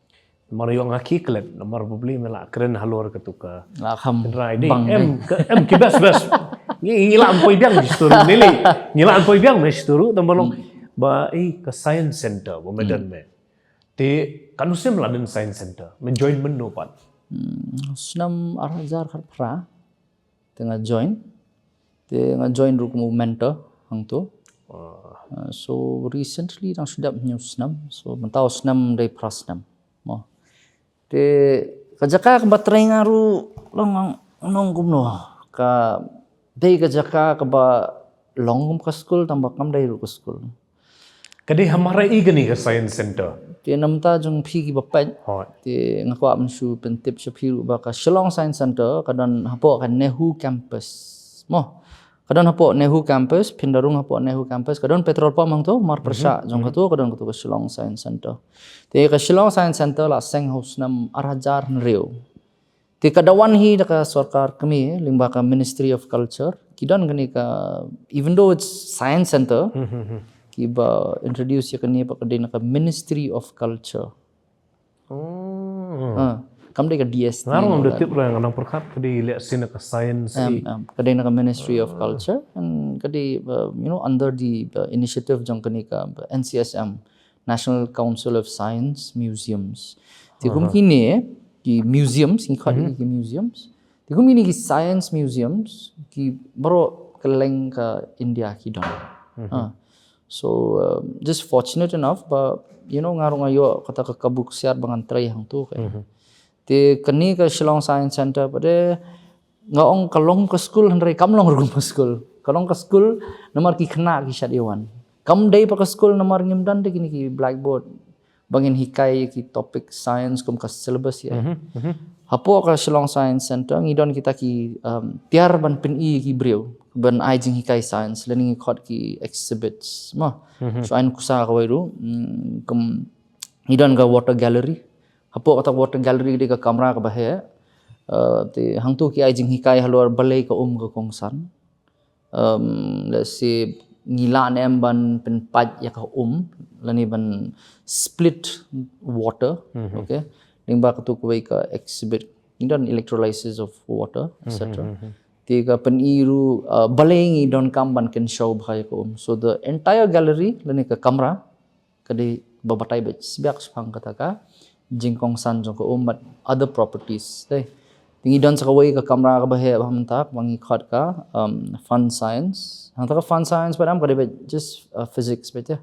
Namar ïoh nga ki klet namar ba bli me la kren halor katu ka. La kham tynrai dei bang em dei. Ka em ki best best. Ngi, ngi la poi biang shi turu nili. Ngi la poi biang me shi turu tang ba long ba i ka science center ba me don me. Te kan u snem la don science center me join mynno pat. Hmm, snem ar hajar khatphra. Te nga join. Te nga join ruh kum u mentor hangto. Uh, so recently dang shu dep hynñiew snem. So mynta u snem dei phra snem. Mo. Te ka jaka kaba trei nga ruh long nong kumno. Ka dei ka jaka kaba long kum ka skul tang ba kam dei ruh ka skul. Ka dei ha Marei kane ka Science Center. Te namar jong phi kiba peit. Hooid. Te nga kwah ban shu pyntip sha phi ruh ba ka Shillong Science Center ka don hapoh ka NEHU campus. Mo. Ka don hapoh NEHU campus, phin da rung hapoh NEHU campus, ka don petrol pump hangto, mar pyrshah jong kato, ka don kato ka Shillong Science Centre. Te ka Shillong Science Centre la seng ha u snem ar hajar hynriew. Te ka da wan hi da ka sorkar kmie, lyngba ka Ministry of Culture, ki don kane ka, even though it's Science Centre, ki ba introduce ïa kane ba ka dei na ka Ministry of Culture. Oh. Ha, kam dei ka D S T. Nga ruh ngam da tip ruh, nga nang pyrkhat ka dei leh sien ka science. Em, em, ka dei na ka Ministry of Culture and ka dei, uh, you know, under the, uh, initiative jong kane ka, uh, N C S M, National Council of Science Museums. Te kum kine ki museums, ngi khot ki museums. Te kum kine ki science museums, ki baroh kylleng ka India ki don. Ha. So, uh, just fortunate enough ba, you know, nga ruh nga ïoh kata ka kabu ksiar ba ngan trei hangto ka. Te kane ka Shillong Science Centre pat de, nga ong ka long ka skul hynrei kam long ruh kum ka skul. Ka long ka skul namar ki khynnah ki shait ïa wan. Kam dei pat ka skul namar ngim don de kine ki blackboard ba ngin hikai ki topic science kum ka syllabus ïa. Hapoh ka Shillong Science Centre ngi don kita ki, um, tiar ban pyni ki briew ban ai jinghikai science, lane ngi khot ki exhibits. Mo. Shu ai nuksa kawei ruh, mm, kum ngi don ka water gallery. Hapoh kata water gallery dei ka kamra kaba heh. Uh, te hangto ki ai jinghikai halor balei ka um ka kongsan. Um, let's say, ngi lah ne em ban pynpait ïa ka um, lane ban split water, okay? Lyngba kato kawei ka exhibit. Ngi don electrolysis of water, et cetera. Te ka pyni ruh, uh, balei ngi donkam ban kynshew bha ïa ka um. So the entire gallery, lane ka kamra, ka dei ba batai beit shibak shaphang kata ka jingkongsan jong ka um bad other properties. Te ngi don sa kawei ka kamra kaba heh bha mynta ba ngi khot ka, um, fun science. Hangta ka fun science pat em ka dei beit just, uh, physics beit ïa.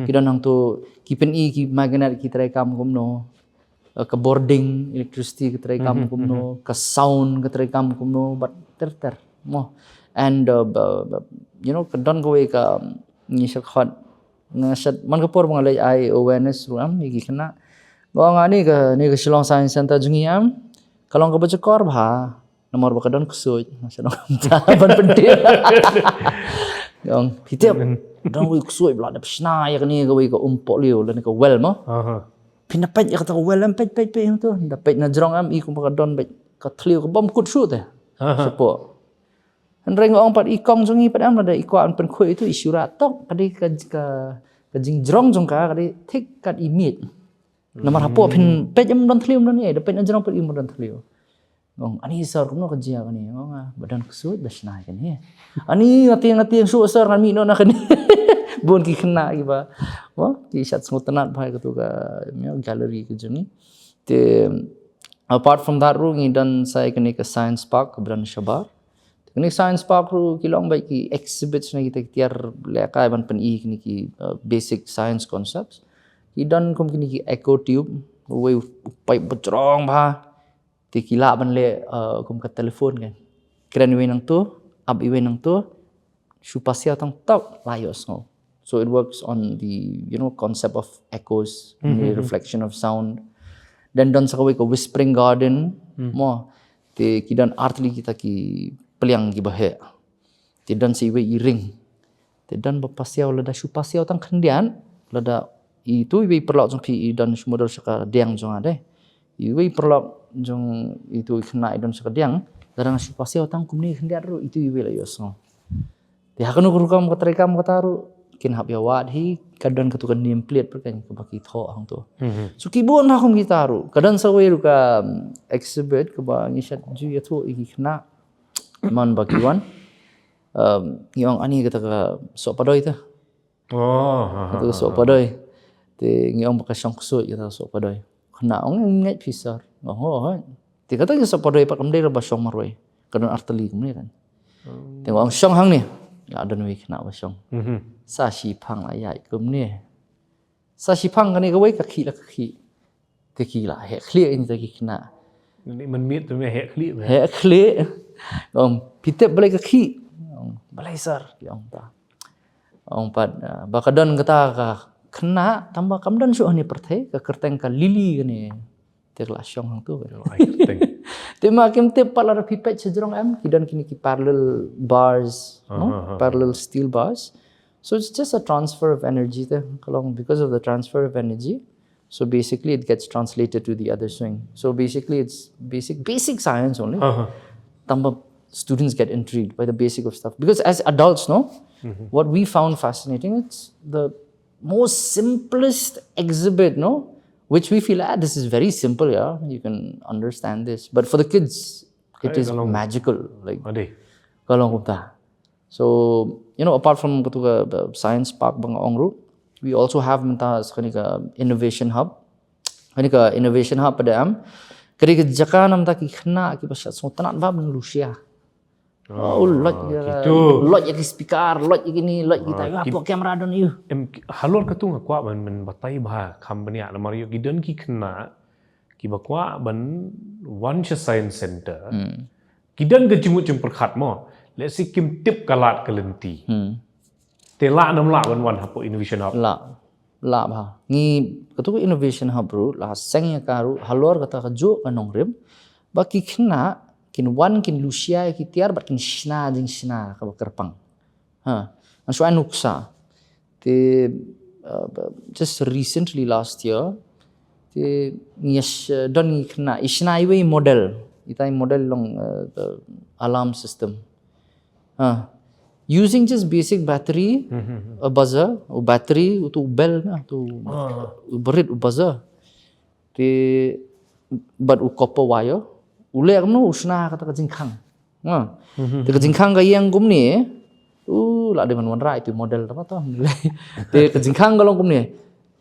Ki don hangto ki pyni ki magnet ki trei kam kumno, uh, ka bording, electricity ka trei kam kumno, ka sound ka trei kam kumno, bad ter ter. Mo. And, uh, ba, ba, you know, ka don kawei ka, um, ngi shait khot, nga shait man ka por ba nga leit ai awareness ruh em ïa ki khynnah. Nga ong ani ka, ni ka Shillong Science Centre jong ngi em ka long kaba jakor bha. Namar ba ka don ksuid, nga shait ong kumta ban pyntip. Nga ong, phi tip, don kawei ksuid ba la dep shna ïa kane kawei ka um pohliew lane ka well mo. Phin da peit ïa kata ka well em, peit peit peit hangto. Da peit na jrong em, i kumba ka don beit ka thliew ka bym kut shuh te. Shapoh. Hynrei nga ong pat i kong jong i pat em, lada i kwah ban pynkhuid ito i shu rah tok, ka dei ka, ka, ka jingjrong jong ka, ka dei thik kat i miej. Namar hapoh phin peit em don thliew, em don ei, da peit na jrong pat em don thliew. Nga ong, ani sir, kumno ka jia kane? Nga ong, ah, ba don ksuid ba shna kane. Ani nga tieng, nga tieng shuh sir, ngan mih noh na kane. Bun ki khynnah kiba, mo, ki shait sngewtynnat bha ïa kato ka, you know, gallery ka jong ngi. Te apart from that ruh ngi don sa ïa kane ka science park kaba don shabar. Kane science park ruh ki long beit ki exhibits na kita ki tiar lehkai ban pyni kine ki, uh, basic science concepts. Ki don kum kine ki echo tube, uwei u pipe ba jrong bha. Te ki lah ban leh, uh, kum ka telephone kan. Kren iwei nangto, ap iwei nangto, shu pasiaw tang tok la ïohsngew. So it works on the, you know, concept of echoes, the reflection of sound. Then don sa kawei ka whispering garden, mo. Te ki don artylli kita ki pliang kiba heh. Te don sa iwei i ring. Te don ba pasiaw, lada shu pasiaw tang khyndiat, lada ito iwei paralok jong phi i don shu mudui sha ka diang jong nga de. Iwei paralok jong ito i khynnah i don sha ka diang, lada nga shu pasiaw tang kumne khyndiat ruh ito iwei la ïohsngew. Te ha kano ka rukom ka treikam kata ruh kin hap ïa wad hi, ka don kato ka name plate pat kan kaba ki thoh hangto. So ki bun ha kum kita ruh. Ka don sa kawei ruh ka, um, exhibit kaba ngi shait ju ïathuh ïa ki khynnah man ba ki wan. Um, ngi ong ani kata ka soh padoi te. Oh, ha, ha, Kata ka soh padoi. Te ngi ong ba ka shong ksuid kata ka soh padoi. Khynnah ong, ngeit phi sir? Nga ong, hooid. Te kata ka soh padoi pat kam dei ba shong marwei. Ka don artylli kumne kan. Te nga ong shong hangne. La don wei khynnah ba shong. Sa shiphang la ïaid kumne. Sa shiphang kane kawei ka khih la ka khih. Te ki la heh khlieh ïa kita ki khynnah. Ni mynmiet tu me heh khlieh. Heh khlieh. Ong, phi tip balei ka khih? Ong, balei sir? Ki ong ta. Ong pat, ah, ba ka don kata ka khynnah, tangba kam don shuh ha ne pyrthei, ka kyrteng ka Lily kane. Te ka la shong hangtu. Te ma kim tip pat lada phi peit sha jrong em, ki don kine ki parallel bars, no? Parallel steel bars. So it's just a transfer of energy te, ka long because of the transfer of energy. So basically it gets translated to the other swing. So basically it's basic, basic science only. Tangba students get intrigued by the basic of stuff. Because as adults, no, what we found fascinating, it's the most simplest exhibit, no, which we feel, ah, this is very simple, yeah, you can understand this. But for the kids, it is magical. Like, ka long kumta. So, you know, apart from katu ka, the science park ba nga ong ruh, we also have mynta sa kane ka innovation hub. Kane ka innovation hub pat em, ka dei ka jaka namar ki khynnah kiba shah sngewtynnat bha ban lushia. Oh, loj ïa ki speaker, loj ïa kine, loj ïa kita, ïa pok camera don ïa u. Halor katu nga kwah ban, ban batai bha kham bniah namar ïoh ki don ki khynnah kiba kwah ban wan sha science center. Ki don ka jingmut jingpyrkhat mo. Let's say kim tip ka lad ka lynti. Te lah nam lah ban wan hapoh Innovation Hub. Lah. Lah bha. Ngi katu ka Innovation Hub ruh la seng ïa ka ruh halor kata ka juh ka nongrim. Ba ki khynnah kin wan kin lushia ïa ki tiar bad kin shna jingshna kaba kyrpang. Ha. Ngan shu ai nuksa. Te, uh, just recently last year, te ngi ïa sh-, don ngi khynnah, i shna iwei i model. Ita i model long, uh, the alarm system. Ha. Using just basic battery, a buzzer, u battery, utu u bell na, utu u barit u buzzer. Te bad u copper wire, u leh kumno, u shna kata ka jingkhang. Ha. Te ka jingkhang ka ïeng kumne, u la dei ban wanrah itu model tama to. Te ka jingkhang ka long kumne.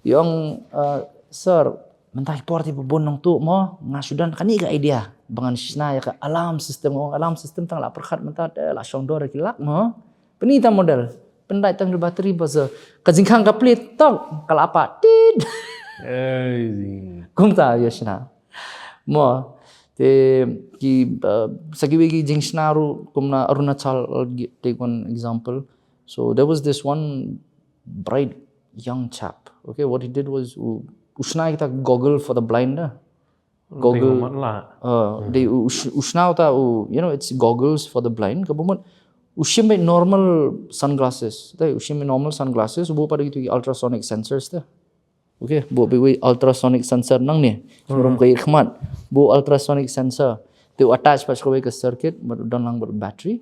I ong, uh, sir, mynta ki por te ba bun nongtuh mo, nga shu don kane ka idea ba ngan shna ïa ka alarm system, nga ong alarm system tang la pyrkhat mynta te la shong dor ki lak mo. Pyni ta model. Pyndait tang da battery buzzer. Ka jingkhang ka plie tok, ka la pat. Tit. Kumta ïa shna. Mo, te ki, uh, sa kiwei ki jingshna ruh kumna Arunachal, I'll gi-, take one example. So there was this one bright young chap. Okay, what he did was u, u shna kita goggle for the blind. Goggle. Uh, dei u, u sh-, u shna uta u, you know, it's goggles for the blind. Kaba mut u shim beit normal sunglasses. Dei u shim beit normal sunglasses, u buh pat da kitu ki ultrasonic sensors te. Okay, buh beit wei ultrasonic sensor nangne. Sngewbha ka ïa khmat. Buh ultrasonic sensor. Te u attach pat sha kawei ka circuit, bad u don lang bad battery.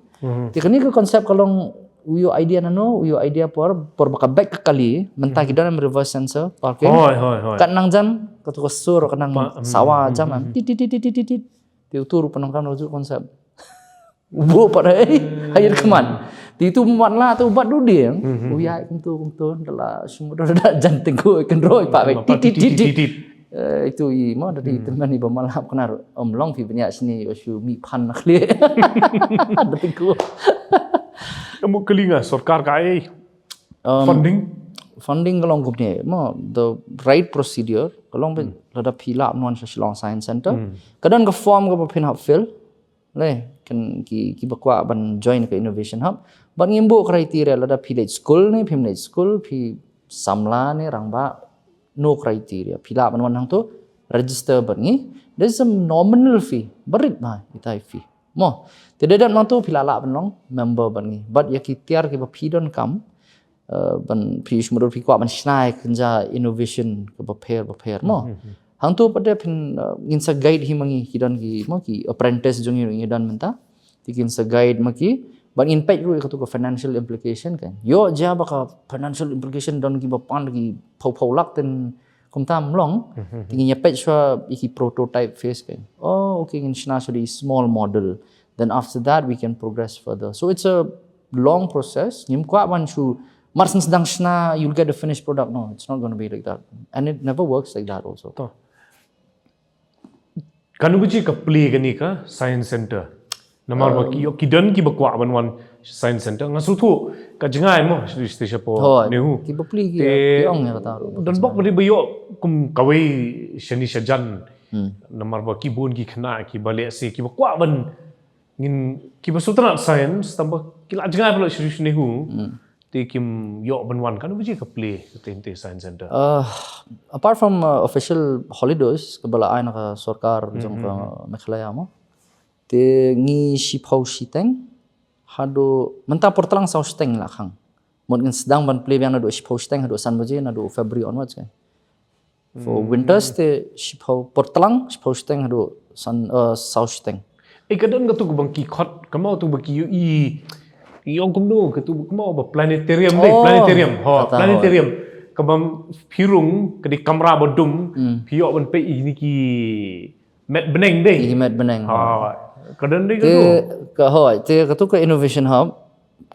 Te kane ka concept ka long u ïoh idea nano, u ïoh idea por, por ba ka bike ka kali, mynta ki don em reverse sensor parking. Hoi, hoi, hoi. Kat nang jan, katu ka sur, ka nang sawa jan, tit, tit, tit. Te utu ruh pyndonkam la utu concept. U buh pat, eh, ha ïa khmat. Te utu u matlah te u bat dudi. U ïaid kumtu, kumtu, da la shu mudui da jan tyngkhuh kynroi pat, tit, tit, tit, tit. Eh, itu i mo da di tymmen i ba malah kena ruh. Ym long phi bniah sini, ïoh shu mih phan na khlieh. Da tyngkhuh. Em, kylli nga, sorkar ka ai funding? Funding ka long kumne mo, the right procedure ka long ba lada phi lah ban wan sha Shillong Science Center. Ka don ka form kaba phin hap fill. Le, kan ki, kiba kwah ban join ka Innovation Hub. Bad ngim buh criteria lada phi leit skul ne, phim leit skul, phi samla ne, rangbah, no criteria. Phi lah ban wan hangto, register bad ngi. There's a nominal fee. Barit bha, ita i fee. Mo, te da dep nangto phi lah lah ban long member bad ngi. Bad ïa ki tiar kiba phi donkam, eh, ban phi shu mudui phi kwah ban shna ïa kynja innovation kaba pher bapher mo. Hangto pat de phin, eh, ngin sa guide hi ma ngi ki don ki mo ki apprentice jong ngi ngi don mynta. Te kin sa guide ma ki. Bad ngin peit ruh ïa katu ka financial implication kan. Ïoh jia ba ka financial implication don kiba pan ki phew phew lak ten kumta ym long. Te ngin ïa peit shuwa ïa ki prototype phase kan. Oh, okay, ngin shna shuwa da i small model. Then after that we can progress further. So it's a long process. Ngim kwah ban shu mar syn sdang shna, you'll get a finished product. No, it's not gonna be like that. And it never works like that also. To. Kano ka jia ka plie kane ka Science Center? Namar ba ki, ki don kiba kwah ban wan Science Center. Nga sngewthuh ka jngai mo, sha, sha, shapoh NEHU. Kiba plie ki, ki ong ïa kata ruh. Don bok ba dei ba ïoh kum kawei shane shajan. Namar ba ki bun ki khynnah kiba lehse kiba kwah ban ngin kiba sngewtynnat science, tangba ki la jngai palat sha NEHU. te kim ïoh ban wan, katno baje ka plie katei, te Science Center? Uh, apart from uh, official holidays kaba la ai na ka sorkar jong ka Meghalaya mo, te ngi shiphew shiteng haduh mynta por tlang saw shiteng la khang. Mut ngin sdang ban plie biang naduh shiphew shiteng haduh san baje naduh February onwards kan. For winters te shiphew por tlang shiphew shiteng haduh san uh, saw shiteng. Eh, ka don katu ka bang ki khot, ka mut tu ba ki ïohi, ïoh kumno katu ka mut ba planetarium dei, oh, planetarium. Ha, planetarium. Ka bang pyrung ka dei kamra ba dum, phi ïoh ban peit ïa kine ki met bneng dei. Ïa ki met bneng. Ha, ka don dei katu. Ka hoi, te katu ka Innovation Hub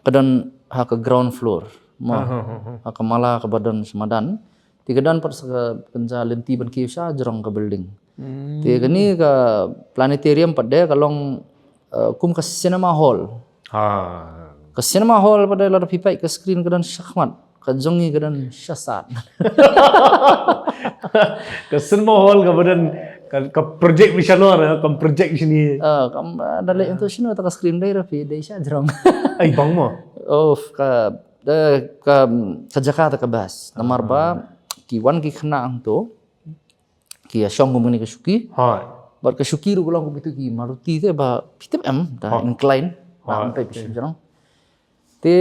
ka don ha ka ground floor. Ma, ha ka mala kaba don sha madan. Te ka don pat sa ka kynja lynti ban kiew sha jrong ka building. Te kane ka planetarium pat de ka long uh, kum ka cinema hall. Ha. Ka cinema hall pat de lada phi peit ka screen ka don shakhmat. Ka jong ngi ka don shasat. Ka cinema hall kaba don ka, ka project mishanor, ka project shini. Ah, kam, ah, da leh into shino ta ka screen dei ra phi dei sha jrong. Ai bang mo. Of ka, eh, ka, ka jaka ta ka best. Namar ba ki wan ki khynnah hangto ki ïa shong kum kane ka shuki. Hoi. Bad ka shuki ruh ka long kum kitu ki Maruti te ba phi tip em ta incline. Ba em peit phi shu jrong. Te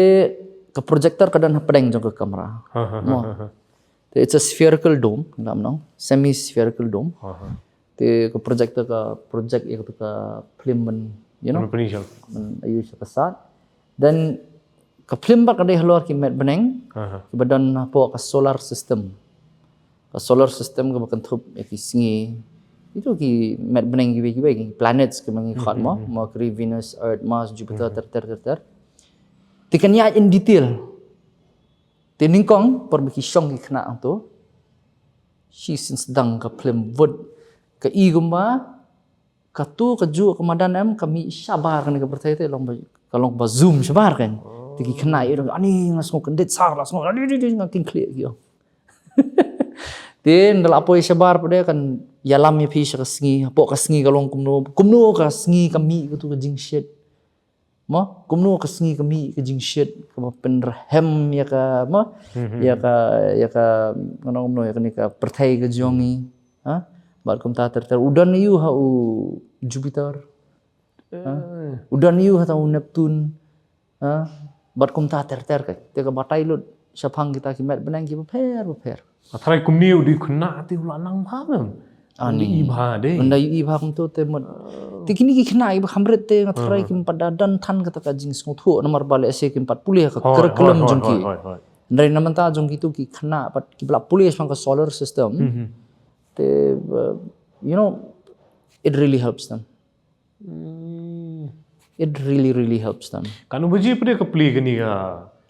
ka projector ka don hapdeng jong ka kamra. Mo. Te it's a spherical dome, ngam nong, semi spherical dome. Te ka projector ka project ïa ka film ban, you know, ban ïa ka sat. Then ka film ba ka dei halor ki met bneng, ki ba don hapoh ka solar system. Ka solar system ka ba kynthup ïa ki sngi. Itu ki met bneng kiwei kiwei, ki planets ki ba ngi khot mo, Mercury, Venus, Earth, Mars, Jupiter, ter ter ter ter. Te kan ïa in detail. Te nyngkong por ba ki shong ki khynnah hangto. Shi sien sdang ka film vut ka i kumba katu ka juh ka madan em ka mih shabar kane ka pyrthei te long ba, ka long ba zoom shabar kan. Te ki khynnah i dong ani nga sngew kyndit sar la sngew ani di di nga king khlieh ki ong. Te nda la poi shabar pat de kan ïalam ïa phi sha ka sngi, hapoh ka sngi ka long kumno, kumno ka sngi ka mih katu ka jingshit. Mo, kumno ka sngi ka mih ka jingshit, kaba pynrhem ïa ka, mo, ïa ka, ïa ka, ngan ong kumno, ïa kane ka pyrthei ka jong ngi, ha? Bad kumta ter ter, u don aïu ha u Jupiter, ha? U don aïu ha ta u Neptune, ha? Bad kumta ter ter ka, te ka batai lut shaphang kita ki met bneng ki bapher bapher. Nga tharai kumne u dei u khynnah te u la nang bha mem. Ani. Unda i bha de. Unda i bha kumto te mut. Te kine ki khynnah kiba kham rit te nga tharai kim pat da don than kata ka jingsngewthuh namar ba lehse kim pat pule ha ka curriculum jong ki. Hynrei na mynta jong kitu ki khynnah pat kiba la pule shaphang ka solar system. Te, uh, you know, it really helps them. It really, really helps them. Kano baje pat de ka plie kane ka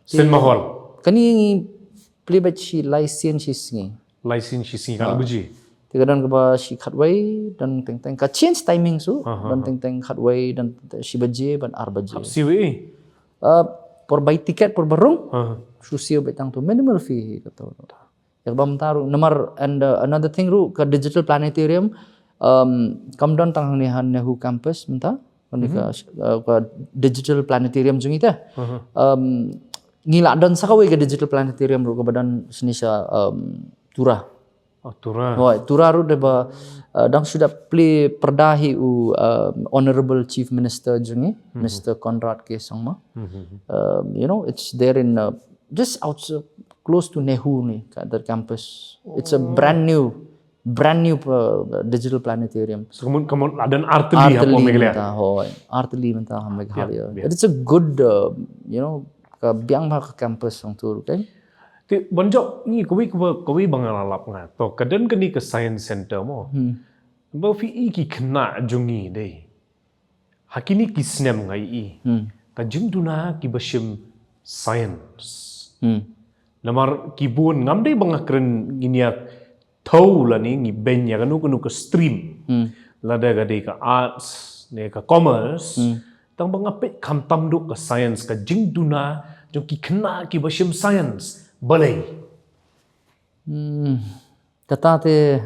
cinema hall? Kane ngi plie beit shi lai sien shi sngi. Lai sien shi sngi, kano baje? Te ka don kaba shi khatwei, don teng teng ka change timing shuh, don teng teng khatwei, don shi baje, ban ar baje. Hap siew ei? Uh, por bai tiket, por ba rung. Shu siew beit tang tu minimal fee hi kato. Ïa kaba mynta ruh namar and, uh, another thing ruh ka digital planetarium, um, kam don tang hangne ha NEHU campus mynta. Kane ka, uh, ka digital planetarium jong ngi te. Um, ngi la don sa kawei ka digital planetarium ruh kaba don shane sha, um, Tura. Oh, Tura. Hoi, Tura ruh de ba, uh, dang shu dep plie pyrda hi u, um, Honorable Chief Minister jong ngi, Mister Conrad K Sangma. Um, you know, it's there in, uh, just outside, close to NEHU ni, ka, that campus. It's a brand new, brand new, uh, digital planetarium. So, kamu, kamu la don artylli ha Meghalaya? Mynta, hoi, artylli mynta ha Meghalaya. It's a good, uh, you know, ka biang bha ka campus hangto ruh, okay? Te ban jop ngi kawei, kawei, kawei ba nga la lap nga. To, ka don kane ka science center mo. Ba phi i ki khynnah jong ngi dei. Ha kine ki snem nga i. Ka jingduna kiba shim science. Namar ki bun ngam dei ba nga kren ngin ïa thew lane ngi beiñ ïa kano kano ka stream. Lada ka dei ka arts ne ka commerce. Tang ba nga peit khamtam duh ka science ka jingduna jong ki khynnah kiba shim science. Balei? Hmm. Kata te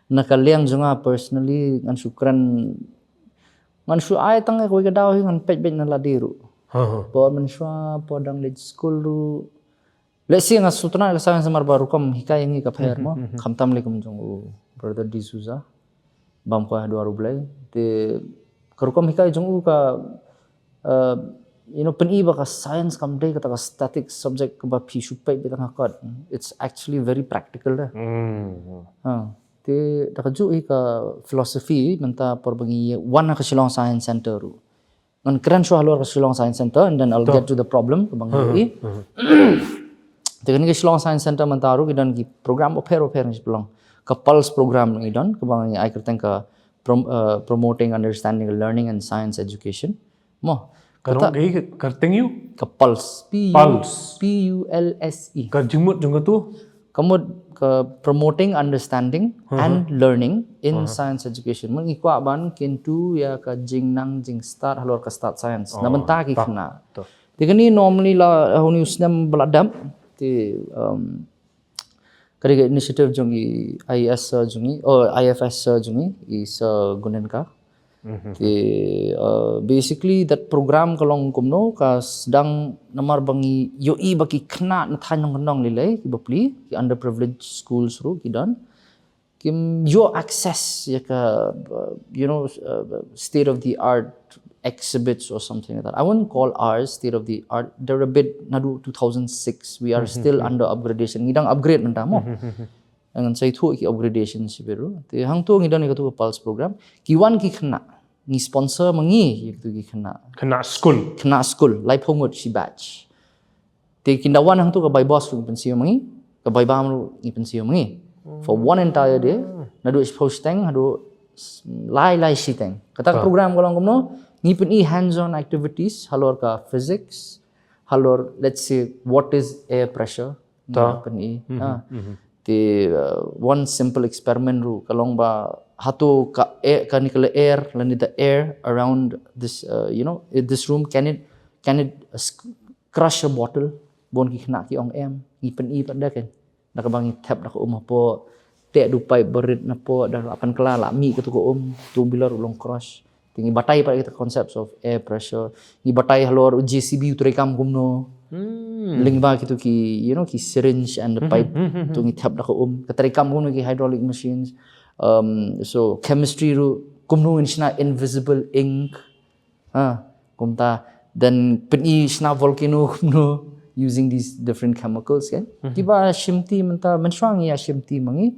na ka liang jong nga personally ngan shu kren, ngan shu ai tang ïa kawei ka daw hi ngan peit beit na lade ruh. Ha, ha. Por mynshuwa, por dang leit skul ruh. Let's say nga sngewtynnat ïa ka science namar ba rukom hikai ïa ngi ka pher mo. Khamtam lei kum jong u Brother D'Souza. Bam kwai haduh ar U Blei. Te ka rukom hikai jong u ka, uh, you know, pyni ba ka science kam dei kata ka static subject kaba phi shu peit beit tang ha kot. It's actually very practical da. Hmm. Ha. Te da kajuh hi ka philosophy mynta por ba ngi wan ha ka Shillong Science Centre ruh. Ngan kren shuwa halor ka Shillong Science Centre and then I'll get to the problem kaba ngi ïohi. Te kane ka Shillong Science Centre mynta ruh ki don ki program bapher bapher ngi pynlong. Ka Pulse program ngi don kaba ngi ai kyrteng ka prom-, uh, Promoting Understanding Learning and Science Education. Mo. Ka long ka kyrteng ïa u? Ka Pulse. P U, Pulse. P U L S E. Ka jingmut jong katu? Ka mut ka Promoting Understanding and Learning in Science Education. Mut ngi kwah ban kyntu ïa ka jingnang jingstad halor ka stad science. Na bynta ki khynnah. Te kane normally la ha une u snem ba la dep. Te, um, ka dei ka initiative jong i I A S, uh, jong i, oh, I F S, uh, jong i, i Sir Gunenka. Te, uh, basically that program ka long kumno, ka sdang namar ba ngi ïohi ba ki khynnah na thaiñ nongkyndong lei lei, ki bapli, ki underprivileged schools ruh ki don. Kim ïoh access ïa ka, uh, you know, uh, state of the art exhibits or something like that. I wouldn't call ours state of the art. They're a bit naduh two thousand six. We are still under upgradation. Ngi dang upgrade mynta mo. Ngan sa ïathuh ki upgradation shibit ruh. Te hangto ngi don ïa katu ka Pulse program. Ki wan ki khynnah. Ngi sponsor ma ngi ïa katu ki khynnah. Khynnah skul. Khynnah skul. Laiphew ngut shi batch. Te kin da wan hangto ka bai bus ruh ngi pynsiew ma ngi. Ka bai bam ruh ngi pynsiew ma ngi. For one entire day. Naduh shiphew shiteng haduh s-, lai lai shiteng. Kata ka program ka long kumno. Ngi pyni hands-on activities halor ka physics. Halor, let's say, what is air pressure. Ngi pyni. Ha. Te, uh, one simple experiment ruh ka long ba hato ka air, ka nuclear air lane the air around this, uh, you know, i-, this room, can it, can it, uh, sc-, crush a bottle? Bun ki khynnah ki ong em, ngi pyni pat da kan. Da kaba ngi thep da ka um hapoh, teh da u pipe barit napoh, da la pynkylla la mih katu ka um, tu bilor u long crush. Te ngi batai pat kita concepts of air pressure. Ngi batai halor J C B u treikam kumno. Lyngba kitu ki, you know, ki syringe and the pipe. Tu ngi thep da ka um. Ka treikam kumno ki hydraulic machines. Um, so chemistry ruh kumno ngin shna invisible ink. Ha, kumta. Then pyni shna volcano kumno using these different chemicals kan. Kiba shimti mynta, mynshuwa ngi ïa shimti ma ngi.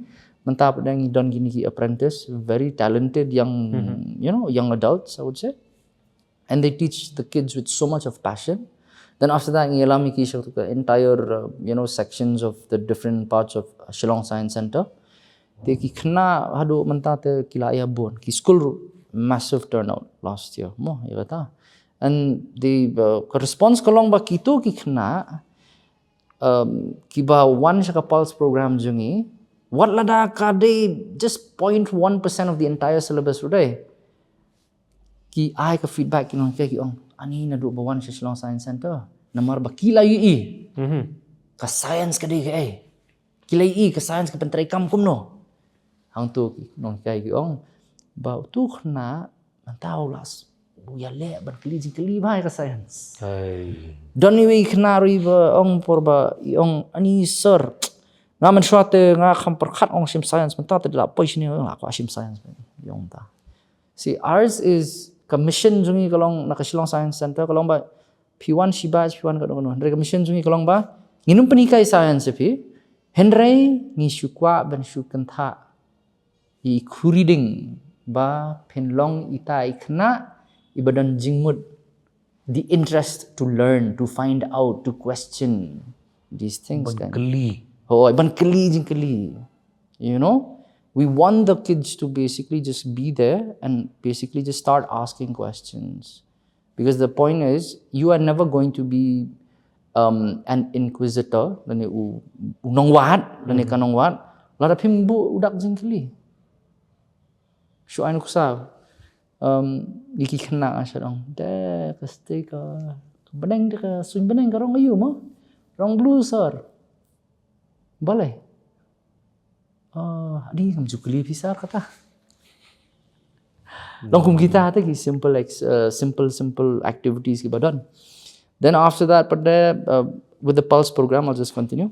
Mynta pat ngi don kine ki apprentice, very talented young, you know, young adults, I would say. And they teach the kids with so much of passion. Then after that, ngi ïalam ïa ki sha ka entire, uh, you know, sections of the different parts of, uh, Shillong Science Centre. Te ki khynnah haduh mynta te ki la ïa bun. Ki skul ruh massive turnout last year. Mo, ïa kata. And the, uh, ka response ka long ba kito ki khynnah, um, kiba wan sha ka Pulse program jong ngi, wat lada ka dei just point one percent of the entire syllabus ruh dei. Ki ai ka feedback ki nonghikai ki ong, ani naduh ba wan sha Shillong Science Centre. Namar ba ki la ïohi. Ka science ka dei kaei. Ki la ïohi ka science ka pyntreikam kumno. Hangto ki nonghikai ki ong, ba utu u khynnah, mynta u la s-, u ïaleh ban kylli jingkylli bha ïa ka science. Don iwei i khynnah ruh iba ong por ba, i ong ani sir. Nga mynshuwa te nga kham pyrkhat ong shim science, mynta te la poi shane nga la kwah shim science. I ong ta. See, ours is ka mission jong ngi ka long na ka Shillong Science Centre ka long ba phi wan shi batch, phi wan kano kano. Hynrei ka mission jong ngi ka long ba ngin ym pynhikai science ïa phi. Hynrei ngi shu kwah ban shu kynthah ïa i khuri ding ba phin long ita i khynnah iba don jingmut, the interest to learn, to find out, to question these things. Ban kylli. Hooid, ban kylli jingkylli. You know, we want the kids to basically just be there and basically just start asking questions. Because the point is, you are never going to be, um, an inquisitor, lane u, u nongwad, lane ka nongwad, lada phim buh u dak jingkylli. Shu ai nuksa, um, ïa ki khynnah nga shu ong, de, ka stei ka, ka bneng de ka, suiñ bneng ka rong aïu mo? Rong blue sir. Balei? Ah, adi ngam ju kylli phi sir kata. Long kum kita te ki simple ex-, uh, simple, simple activities kiba don. Then after that, but the, uh, with the Pulse program, I'll just continue.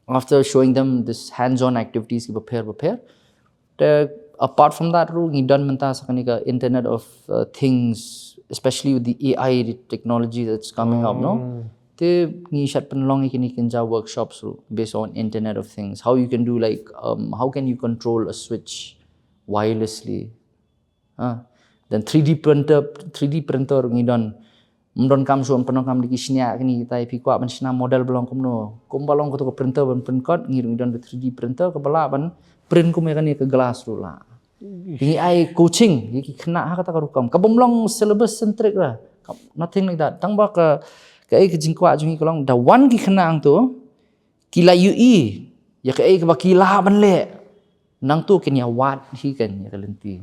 After showing them this hands-on activities ki bapher bapher, the, apart from that ruh, ngi don mynta sa kane ka Internet of, uh, Things, especially with the A I technology that's coming up, no? Te ngi shad pynlong ïa kine ki kynja workshops ruh based on Internet of Things. How you can do, like, um, how can you control a switch wirelessly? Ah, then three D printer, three D printer ngi don. Ym don kam shuh, ym pyndonkam da ki shñiuh kine kita, phi kwah ban shna model ba long kumno, kumba long kato ka printer ban print kot, ngi ruh ngi don da three D printer kaba lah ban print kum ïa kane ka glass ruh lah. Ngi ai coaching ïa ki khynnah ha kata ka rukom. Ka bym long syllabus centric ruh. Nothing like that. Tang ba ka, kaei ka jingkwah jong ngi ka long da wan ki khynnah hangto, ki la ïohi ïa kaei kaba ki lah ban leh. Nangto kin ïa wad hi kan ïa ka lynti.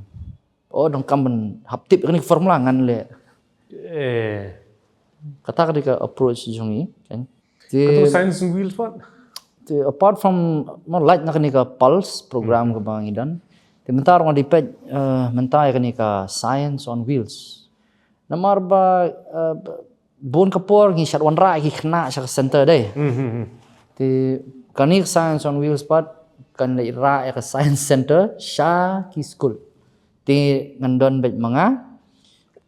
Oh, donkam ban hap tip kane ka formula ngan leh. Eh. Kata ka dei ka approach jong ngi, kan. Te, kato science on wheels pat? Te, apart from, mo, lait na kane ka Pulse program kaba ngi don, te mynta ruh nga dei peit, eh, mynta ïa kane ka Science on Wheels. Namar ba, eh, bun ka por ngi shad wanrah ki khynnah sha ka center dei. Te kane ka Science on Wheels pat kan leit rah ïa ka Science Center sha ki skul. Te ngan don beit ma nga.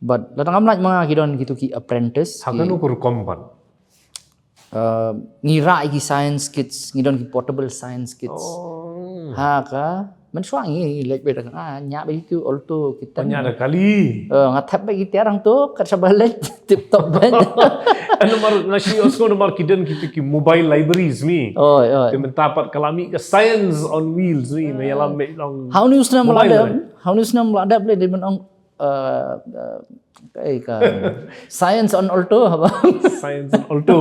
But lada ngam lait ma nga, ki don kito ki apprentice. Ha kano ka rukom pat? Uh, ngi rah ïa ki science kits, ngi don ki portable science kits. Oh. Ha ka, mynshuwa ngi leit beit, ah, ñiah beit ki Alto, ki ten. Ñiah da kali. Uh, nga thep beit ki tiar hangto, kat shaba leit tip top beit. Namar nga shu ïohsngew namar ki don kito ki mobile libraries mi. Oh, oh. Te mynta pat ka la mih ka Science on Wheels mi, me ïalam beit long. Hau ni u snem la dep, hau ni u snem la dep leh, dei ban ong, uh, uh, eh, ka Science on Alto haba. Science on Alto.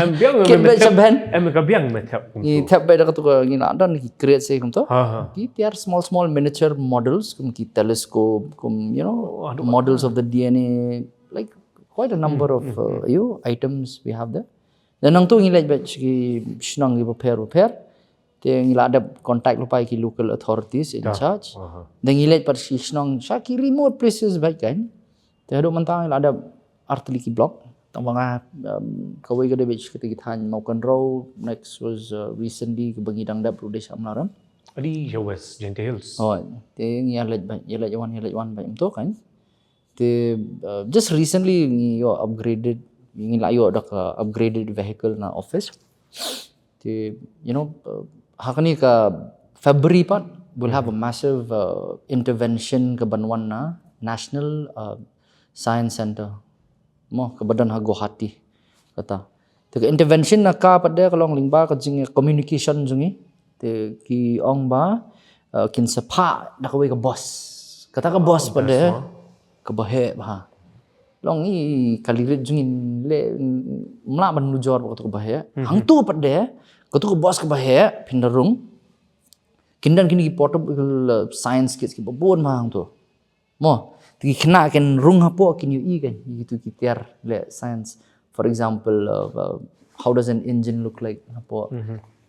Em biang me thep. Em ka biang me thep. Ngi thep beit da kato ka, ngi la don ki create se kumto. Ha, ha. Ki tiar small small miniature models, kum ki telescope, kum, you know, models of the D N A, like quite a number of, uh, you know, items we have there. Then nangto ngi leit beit ki shnong ki bapher bapher. Te ngi la dep contact lypa ïa ki local authorities in charge. Aha. Te ngi leit pat shi shnong sha ki remote places beit kan. Te haduh mynta ngi la dep artylli ki block. Tang ba nga, um, kawei ka dei beit shi katei ki thaiñ Mawkynrew, next was, uh, recently kaba ngi dang dep ruh dei sha Mawlai. Adi sha West Jaintia Hills. Oh, te ngi ïa leit beit, ïa leit wan, ïa leit wan beit kumto kan. Te, uh, just recently ngi ïoh upgraded, ngi la ïoh da ka upgraded vehicle na office. Te, you know, uh, ha kane ka February pat, we'll have a massive, uh, intervention kaban wan na National, uh, Science Center. Mo, kaba don ha Guwahati. Kata. Te ka intervention na ka pat de ka long lyngba ka jing communication jong ngi. Te ki ong ba, uh, kin sa phah da kawei ka bus. Kata ka bus pat de, kaba heh bha. Long i kali rit jong ngi le, mla ban nujor ba kato kaba heh. Hangto pat de, kato ka bus kaba heh, phin da rung. Kin don kine ki portable, uh, science kits kiba bun bha hangto. Mo, te ki khynnah kin rung hapoh kin ïohi kan, ïa kito ki tiar le science. For example, uh, uh, how does an engine look like hapoh?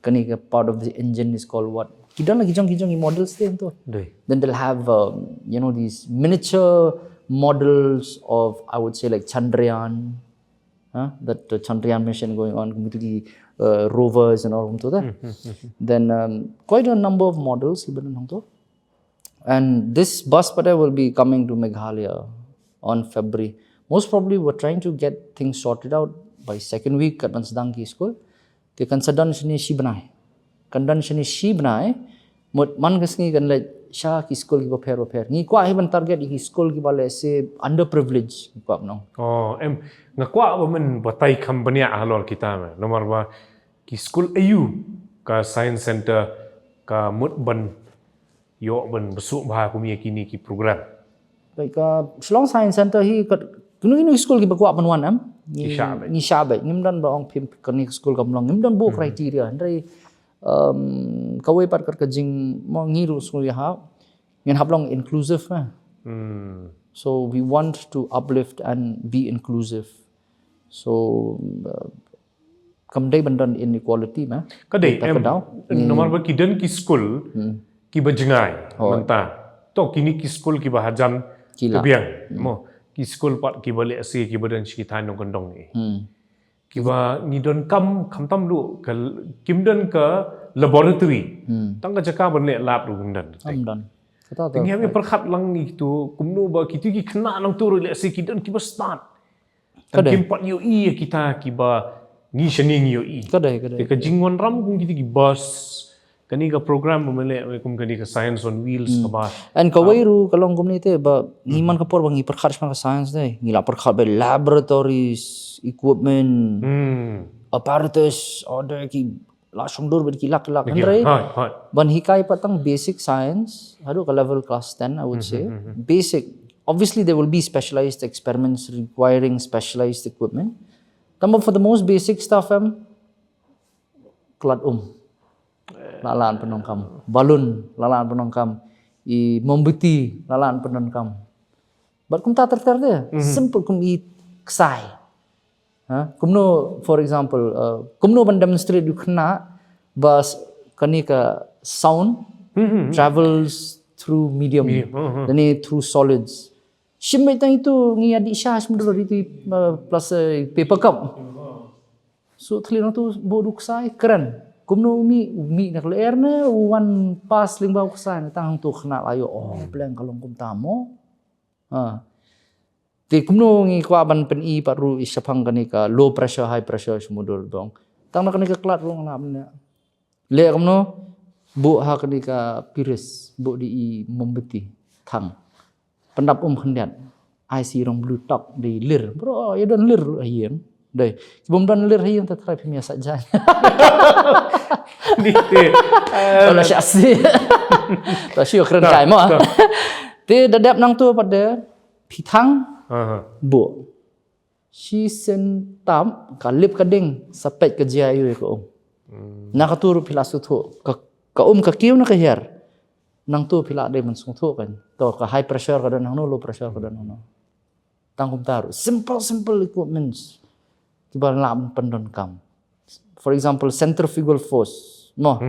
Kane ka part of the engine is called what? Ki don la ki jong ki jong ki models te hangto. Dei. Then they'll have, um, you know, these miniature models of, I would say, like Chandrayaan, huh? That, uh, Chandrayaan mission going on, kumto ki, uh, rovers and all kumto te. Then, um, quite a number of models kiba don hangto. And this bus pat de will be coming to Meghalaya on February. Most probably, we're trying to get things sorted out by second week, kat ban sdang ki skul. Te kan sa don shane shi bnai. Kan don shane shi bnai. Mut man ka sngi kan leit sha ki skul kiba pher ba pher. Ngi kwah hi ban target ïa ki skul kiba lehse underprivileged, ngi kwah ban ong. Oh, em, nga kwah ba men batai kham bniah halor kita me. Namar ba ki skul aïu ka science center ka mut ban ïoh ban bsuk bha kum ïa kine ki program. Like, uh, Shillong Science Center hi kat kino kino skul kiba kwah ban wan em? Ngi shah beit. Ngi shah beit. Ngim don ba ong phim kane skul kam long. Ngim don bun criteria. Hynrei, um, kawei pat kat ka jing mo ngi ruh skul ïa ha. Ngin hap long inclusive na. So we want to uplift and be inclusive. So, uh, kam dei ban don inequality ma. Ka dei em, namar ba ki don ki skul kiba jngai mynta. To kine ki skul kiba hajan ki biang mo. Ki skul pat kiba leh se kiba don sha ki thaiñ nongkyndong eh. Hmm. Kiba ngi donkam khamtam ruh ka, kim don ka laboratory. Hmm. Tang ka jaka ban leh lab ruh kim don. Kam don. Kata te ngi hap ïa pyrkhat lang ïa kitu, kumno ba kitu ki khynnah nangtu ruh leh se ki don kiba stad. Tang kim pat ïohi ïa kita kiba ngi shane ngi ïohi. Ka dei, ka dei. Te ka jingwanrah kum kita ki bus, kane ka program ba mynne kum kane ka Science on Wheels kaba. And kawei ruh ka long kumne te ba ngi man ka por ba ngi pyrkhat shaphang ka science te, ngi la pyrkhat ba laboratories, equipment, apparatus, order ki la shong dur bad ki lak lak. Hynrei ban hikai pat tang basic science haduh ka level class ten, I would say. Basic. Obviously there will be specialized experiments requiring specialized equipment. Tang ba for the most basic stuff em, klat um la lah ban pyndonkam, balloon la lah ban pyndonkam, i mombati la lah ban pyndonkam. Bad kumta ter ter de. Simple kum i ksai. Ha? Kumno, for example, uh, kumno ban demonstrate ïa u khynnah ba kane ka sound travels through medium, lane through solids. Shim beit tang itu ngi ïa dih sha shim dor itu, uh, plus, uh, paper cup. So thli nangtu buh da u ksai kren. Kumno u mih, u mih na ka lyer ne u wan pass lyngba u ksai ne, tang hangtu u khynnah la ïoh, oh, pleng ka long kumta mo. Ha. Te kumno ngi kwah ban pyni pat ruh shaphang kane ka low pressure, high pressure shim dor dong. Tang na kane ka klat ruh nga lah ban leh. Leh kumno, buh ha kane ka piris, buh da i mombati, thang. Pyndap um khyndiat. Ai shi rong blue tok da i lir. Bro, ïa don lir ha ïing. Dei. Bym don lir ha ïing te trai phim ïa sah jaiñ. Ni te. Tang la sha shi. Tang shu kren kai mo. Te da dep nangtu pat de phi thang. Buh. Shisien tam ka lip ka ding sa peit ka jia ïa ka um. Na katu ruh phi la sngewthuh ka, ka um ka kiew na ka hiar. Nangtu phi la dei ban sngewthuh kan. To ka high pressure ka don hangno, low pressure ka don hangno. Tang kumta ruh simple simple equipments kiba lah ban pyndonkam. For example centrifugal force. Mo.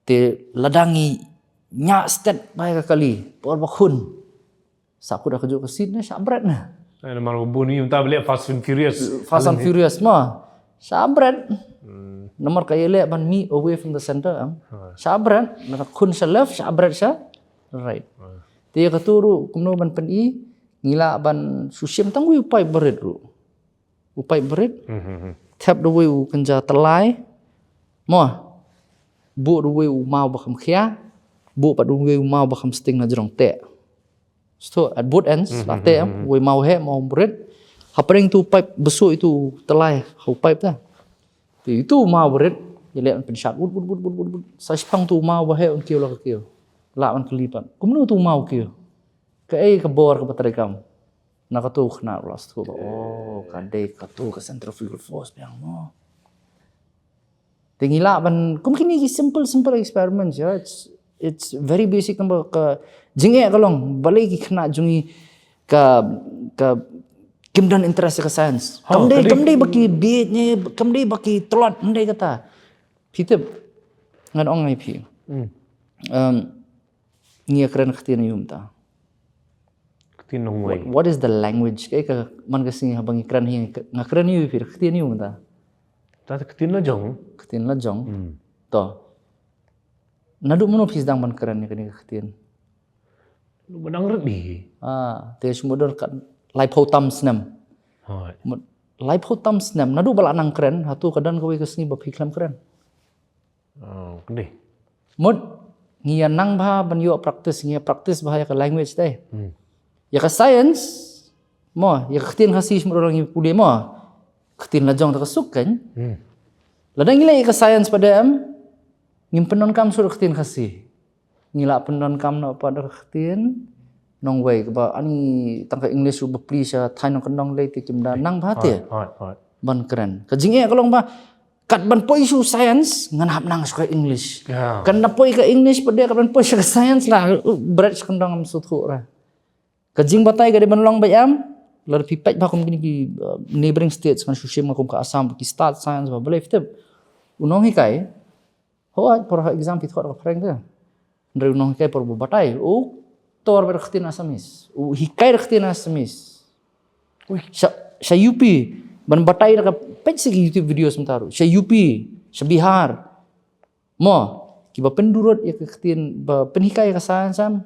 Te lada ngi ñiah stet ba ïa ka kali por ba khun. Sa kut ha kajuh ka sien ne shah bret ne. Ai namar ka bun ïa uta ba leh Fast and Furious. Fast and Furious ma. Shah bret. Namar ka ïaleh ban mih away from the center em. Shah bret na ka khun sha left shah bret sha right. Te ïa katu ruh kumno ban pyni ngi lah ban shu shim tang wei u pipe barit ruh. U pipe barit. Thep da wei u kynja tyllai. Mo. Buh da wei u maw ba kham khia. Buh pat da wei u maw ba kham sting na jrong teh. Sngewthuh at both ends la teh em, wei maw heh maw barit. Hapdeng tu pipe besuh itu tyllai ha u pipe ta. Tu itu maw barit ïaleh ban pynshad wut wut wut wut wut wut. Sa shiphang tu maw ba heh un kiew la ka kiew. Lah ban kylli pat kumno tu maw kiew. Kaei ka bor kaba trei kam. Na katu khynnah la sngewthuh ba oh ka dei katu ka centrifugal force biang mo. Te ngi lah ban kum kine ki simple simple experiments, yeah, it's it's very basic, namar ka jingeh ka long balei ki khynnah jong ngi ka, ka kim don interest ka science. Kam dei, kam dei ba ki bieit ne, kam dei ba ki tlot, kam dei kata. Phi tip ngan ong ai phi. Um, ngi ïa kren ktien aïu mynta? Ktien nongwei. What, what is the language? Kaei ka man ka sngi haba ngi kren hi nga kren aïu phi ktien aïu mynta? Ta ktien la jong. Ktien la jong. To. Naduh mano phi sdang ban kren ïa kane ka ktien? Naduh ba dang rit hi. Ah, te shu mut don ka laiphew tam snem. Hooid. Mut laiphew tam snem naduh ba la nang kren, hato ka don kawei ka sngi ba phi khlem kren? Oh, kane. Mut ngi ïa nang bha ban ïoh practice, ngi ïa practice bha ïa ka language te. Ïa ka science mo, ïa ka ktien Khasi shu mut ngi pule mo. Ktien la jong ta ka suk kan. Lada ngi leh ïa ka science pat em, ngim pyndonkam shuh da ka ktien Khasi. Ngi lah pyndonkam noh pat da ka ktien nongwei kaba ani tang ka English ruh ba plie sha thaiñ nongkyndong lei te kim da nang bha te. Hooid, hooid. Ban kren. Ka jingeh ka long ba kat ban poi shu science ngan hap nang shu ka English. Kan da poi ka English pat de kat ban poi shu ka science la, uh, bret sha kyndong ngam sngewthuh re. Ka jingbatai ka dei ban long ba em, lada phi peit bha kum kine ki, uh, neighboring states ngan shu shim nga kum ka Assam ki start science ba balei phi tip. U nonghikai, hooid por ha exam phi thok da ka phreng te. Hynrei u nonghikai por ba batai u Tor ba da ktien Assamese. U hikai da ktien Assamese. Sha, sha U P, ban batai da ka peit sa ki YouTube videos mynta ruh. Sha U P, sha Bihar. Mo, kiba pyndurot ïa ka ktien, ba pynhikai ïa ka science em,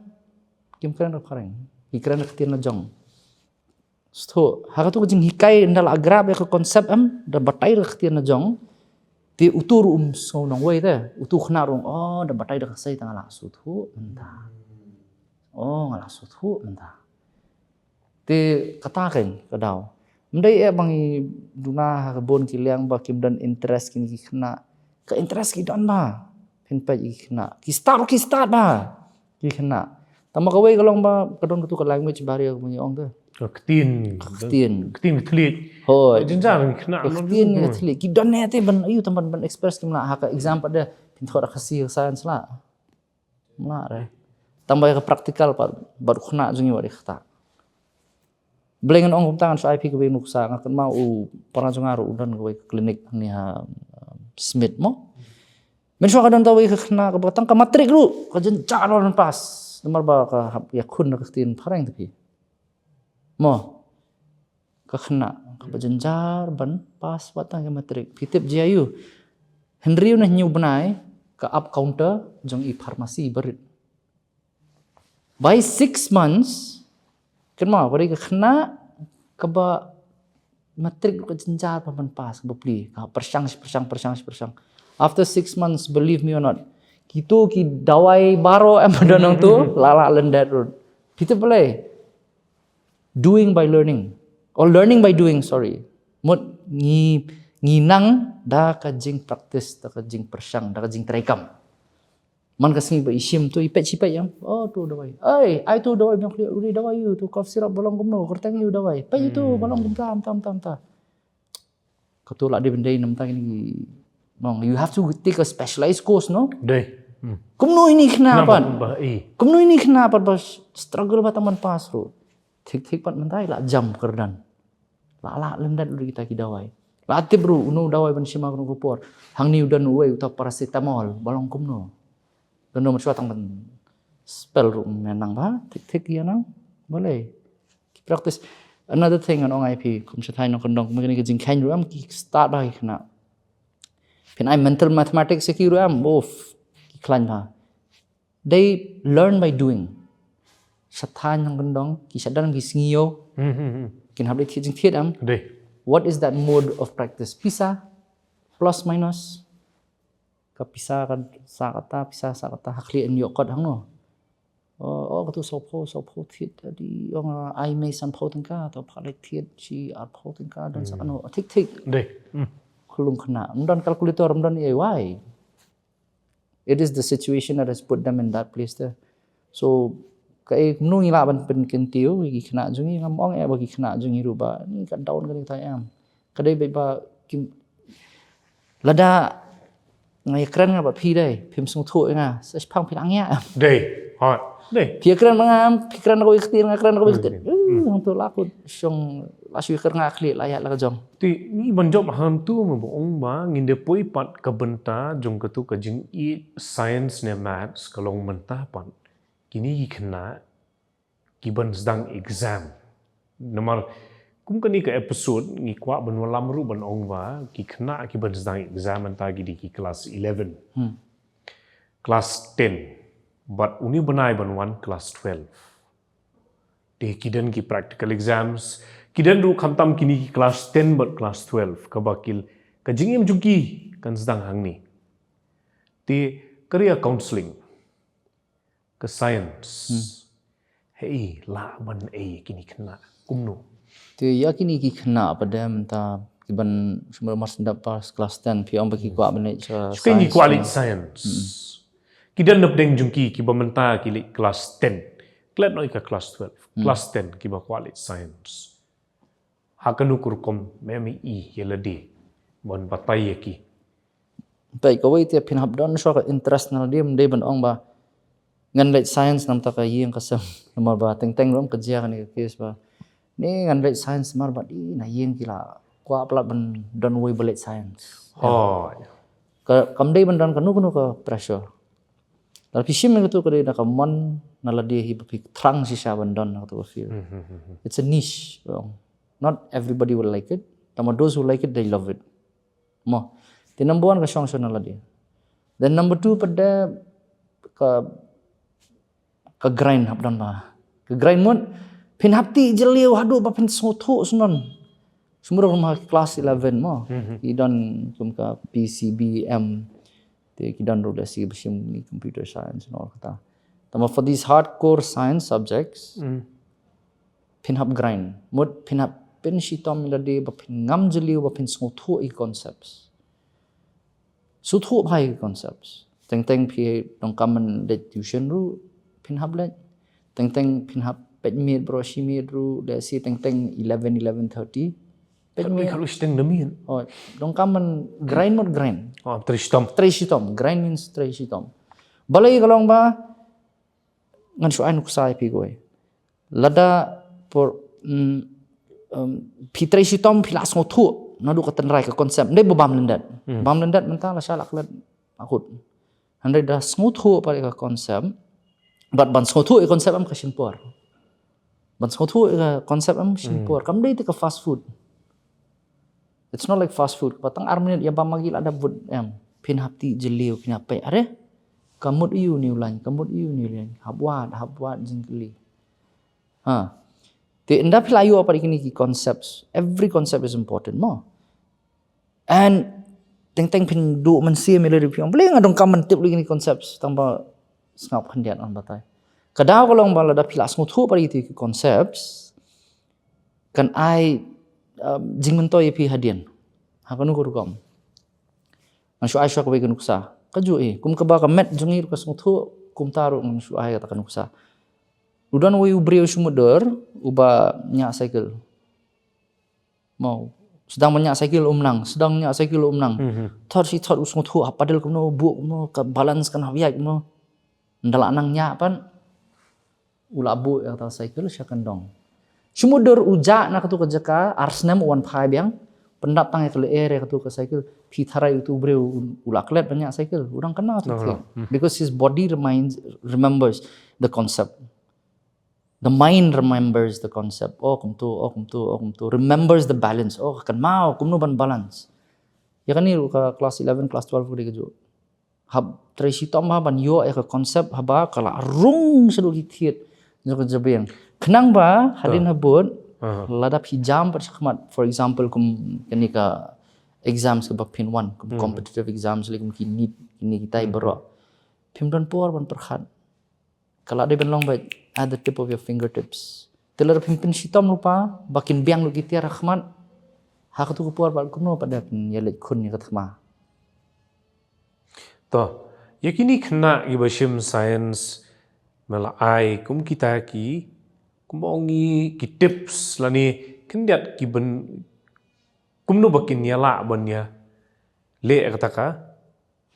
kim kren da phareng. Ki kren da ktien la jong. Sngewthuh, ha katu ka jinghikai ynda la grab ïa ka concept em, da batai da ka ktien la jong. Te utu ruh um sngew nongwei te, utu khynnah ruh, oh, da batai da ka sei tang la sngewthuh mynta. Oh, nga la sngewthuh mynta. Te kata kein ka daw. Ym dei eh ba ngi duna ha ka bun ki liang ba kim don interest kine ki khynnah. Ka interest ki don ba. Phin peit ki khynnah. Ki start, ki start ba. Ki khynnah. Tang ba kawei ka long ba ka don katu ka language barrier kumba ngi ong te. Ka ktien. Ka ktien. Ktien ka thylliej. Hooid. Jynjar ki khynnah. Ka ktien ka thylliej. Ki don eh te ban, aïu tang ban, ban express kim lah ha ka exam pat de. Phin thoh da ka Khasi ka science lah. Mla re. Tang ba ka practical pat, bad u khynnah jong ngi wat i kata. Blei ngan ong kumta ngan shu ai phi kawei nuksa, nga kynmaw u para jong nga ruh u don kawei ka clinic hangne ha, um, Smit mo. Mynshuwa ka don kawei ka khynnah kaba tang ka matric ruh, ka jynjar ban pass. Namar ba ka hap ïakhun da ka ktien phareng te phi. Mo. Ka khynnah kaba jynjar ban pass wat tang ka matric. Phi tip jia aïu? Hynriew ne hynñiew bnai ka ap counter jong i pharmacy barit. By six months, kynmaw, ka dei ka khynnah kaba matric ruh ka jynjar ban, ban pass, kaba plie, ka pyrshang, pyrshang, pyrshang, pyrshang. After six months, believe me or not, kito ki dawai baroh em ba don hangto, la lah lyndet ruh. Phi tip balei? Doing by learning. Or learning by doing, sorry. Mut ngi, ngi nang da ka jingpractice, da ka jingpyrshang, da ka jingtrei kam. Man ka sngi ba i shim to, i peit shi peit ïam. Oh, to dawai. Ai, ai to dawai biang khlieh, u dei dawai ïu, to cough syrup ba long kumno, kyrteng ïu dawai. Peit ïu to, ba long kumta, kumta, kumta, kumta. Katu lah dei ban dei namta kine ki nong. You have to take a specialized course, no? Dei. Hmm. Kumno ine i khynnah pat? Kumno ine i khynnah pat ba struggle ba tang ban pass ruh. Thik thik pat mynta i la jam kyrdan. La lah lyndet ruh kita ki dawai. La tip ruh uno u dawai ban shim ha kano ka por. Hangne u don uwei uta paracetamol, ba long kumno. Don mynshuwa tang ban spell ruh ym nang ba, thik thik ïa nang. Balei? Ki practice. Another thing ngan ong ïa phi, kum sha thaiñ nongkyndong, kum kine ki jingkheiñ ruh em ki start ba ki khynnah. Phin ai mental mathematics ïa ki ruh em, uff, ki khlaiñ ba. They learn by doing. Sha thaiñ nongkyndong, ki shah don ki sngi ïew. Hmm, hmm, hmm. Kin hap leit thied jingthied em. Dei. What is that mode of practice? Pisa, plus minus. Ka pisa ka sah kata, pisa sah kata, ha khlieh yn ïoh kot hangno. Oh, oh, katu sawphew, sawphew thied, dei, ong, ah, ai mei sanphew tyngka, to phah leit thied shi arphew tyngka, don sa kano, thik thik. Dei. Hmm. Khlung khynnah. Ym don calculator, ym don ïa wai. It is the situation that has put them in that place there. So, kaei kumno ngi lah ban pynkyntiew ïa ki khynnah jong ngi, ngam ong ïa ba ki khynnah jong ngi ruh ba, ngi ka down kane ka taïew. Ka dei beit ba kim, lada nga ïakren nga bad phi dei, phim sngewthuh ïa nga, sa shiphang phi lah ngiah. Dei, hooid, dei. Phi ïakren bad nga, phi kren da kawei ka ktien, nga kren da kawei ka ktien. Hmm. Eh, hangto la kut shong, la shu ïakren nga khlieh, la ïaid la ka jong. Te ngi ban jop hangto mo ba ong ba ngin da poi pat ka bynta jong katu ka jingïeit science ne maths ka long mynta pat. Kine ki khynnah ki ban sdang exam. Namar kum kane ka episode ngi kwah ban wallam ruh ban ong ba ki khynnah ki ban sdang exam mynta ki dei ki class eleven. Hmm. Class ten. Bad une u bnai ban wan class twelve. Te ki don ki practical exams, ki don ruh khamtam kine ki class ten bad class twelve, kaba ki, ka jingim jong ki kan sdang hangne. Te career counselling, ka science. Hmm. Hei, lah ban ei kine ki khynnah kumno? Te ïa kine ki khynnah pat de mynta ki ban shu mar sdang pass class ten, phi ong ba ki kwah ban leit sha science. Ki kwah leit science. Hmm. Ki don napdeng jong ki, kiba mynta ki leit class ten. Klet noh ïa ka class twelve. Hmm. Class ten, kiba kwah leit science. Ha kano ka rukom, me me i ïa lade ban batai ïa ki. Peit kawei te phin hap don shuwa ka interest na lade, ym dei ban ong ba ngan leit science namar ka ïing ka sem. Namar ba teng teng ruh ka jia kane ka case ba, ne ngan leit science namar ba dei na ïing ki la kwah palat ban don uwei ba leit science. Hooid. Ka, kam dei ban don kano kano ka pressure. Lada phi shim ïa katu ka dei na ka mon na lade hi ba phi thrang shisha ban don na katu ka field. It's a niche. Well, not everybody will like it. Tangba those who like it, they love it. Mo. Te number one ka shong shong na lade. Then number two pat de ka ka grind hap don ba. Ka grind mut phin hap tih jylliew haduh ba phin sngewthuh sngewnon. Sumur kum ha class eleven mo. Ki don kum ka P C B M. Te ki don ruh da si ba shim ni computer science and all kata. Tangba for these hardcore science subjects, phin hap grind. Mut phin hap pynshitom ïa lade ba phin ngam jylliew ba phin sngewthuh ïa concepts. Sngewthuh bha ïa concepts. Teng teng phi donkam ban leit tuition ruh phin hap leit. Teng teng phin hap peit miet baroh shi miet ruh, let's say teng teng eleven, eleven thirty. Peit miet. Ka lu shiteng na miet. Oh, donkam ban grind mut grind. Oh, trei shitom. Trei shitom. Grind means trei shitom. Balei ka long ba ngan shu ai nuksa ïa phi kawei. Lada por, mm, um, phi trei shitom phi lah sngewthuh naduh ka tynrai ka concept. Dei ba bam lyndet. Bam lyndet mynta lashai la klet akut. Hynrei da sngewthuh pat ïa ka concept. Bad ban sngewthuh ïa ka concept em ka shim por. Ban sngewthuh ïa ka concept em ka shim por. Kam dei te ka fast food. It's not like fast food. Ba tang ar minit ïa bam Maggi la dep bud em. Phin hap tih jylliew, phin hap peit. Are? Ka mut ïa u ne u lain, ka mut ïa u ne u lain. Hap wad, hap wad jingkylli. Ha. Te ynda phi la ïoh pat ïa kine ki concepts. Every concept is important mo. And teng teng phin duh mynsiem ïa lade phi ong, balei nga donkam ban tip lei kine concepts, tangba sngap khyndiat ngan batai. Ka daw ka long ba lada phi la sngewthuh pat ïa kine ki concepts, kan ai, um, jingmyntoi ïa phi hadien. Ha kano ka rukom. Ngan shu ai shuwa kawei ka nuksa. Kajuh eh, kum kaba ka met jong ngi ruh ka sngewthuh, kumta ruh ngan shu ai kata ka nuksa. U don uwei u briew shu mutdur, uba ñiah cycle. Mo, sdang ban ñiah cycle um nang, sdang ñiah cycle um nang. Thot shi thot u sngewthuh, hap paddle kumno, buh kumno, ka balance kan hap ïaid kumno. Ynda la nang ñiah pat, u la buh ïa kata cycle sha kyndong. Shu mutdur u jah na katu ka jaka, ar snem u wan phai biang, pyndap tang ïa ka lyer ïa katu ka cycle, phi tharai utu u briew u, u la klet ban ñiah cycle, u dang kynmaw tu thied. Because his body reminds, remembers the concept. The mind remembers the concept. Oh, kumtu, oh, kumtu, oh, kumtu. Remembers the balance. Oh, kynmaw kumno ban balance. Ïa kane ruh ka class eleven, class twelve ka dei kajuh. Hap trei shitom ha ban ïoh ïa ka concept haba ka la rung shaduh ki thied jong ka jabieng. Khnang ba hadien habud, lada phi jam pat shakhmat, for example, kum kane ka exams kaba phin wan, kum competitive exams, lei kum ki NEET, kine kitai baroh. Phim don por ban pyrkhat. Ka la dei ban long beit at the tip of your fingertips. Te lada phim pynshitom lypa ba kin biang lut ki tiar ha khmat, ha katu ka por bad kumno pat da phin ïaleit khun ïa ka thma. To, ïa kine khynnah kiba shim science, me la ai kum kita ki, kum ong ngi ki tips lane khyndiat ki ban, kumno ba kin ïalah ban ïa leh kata ka,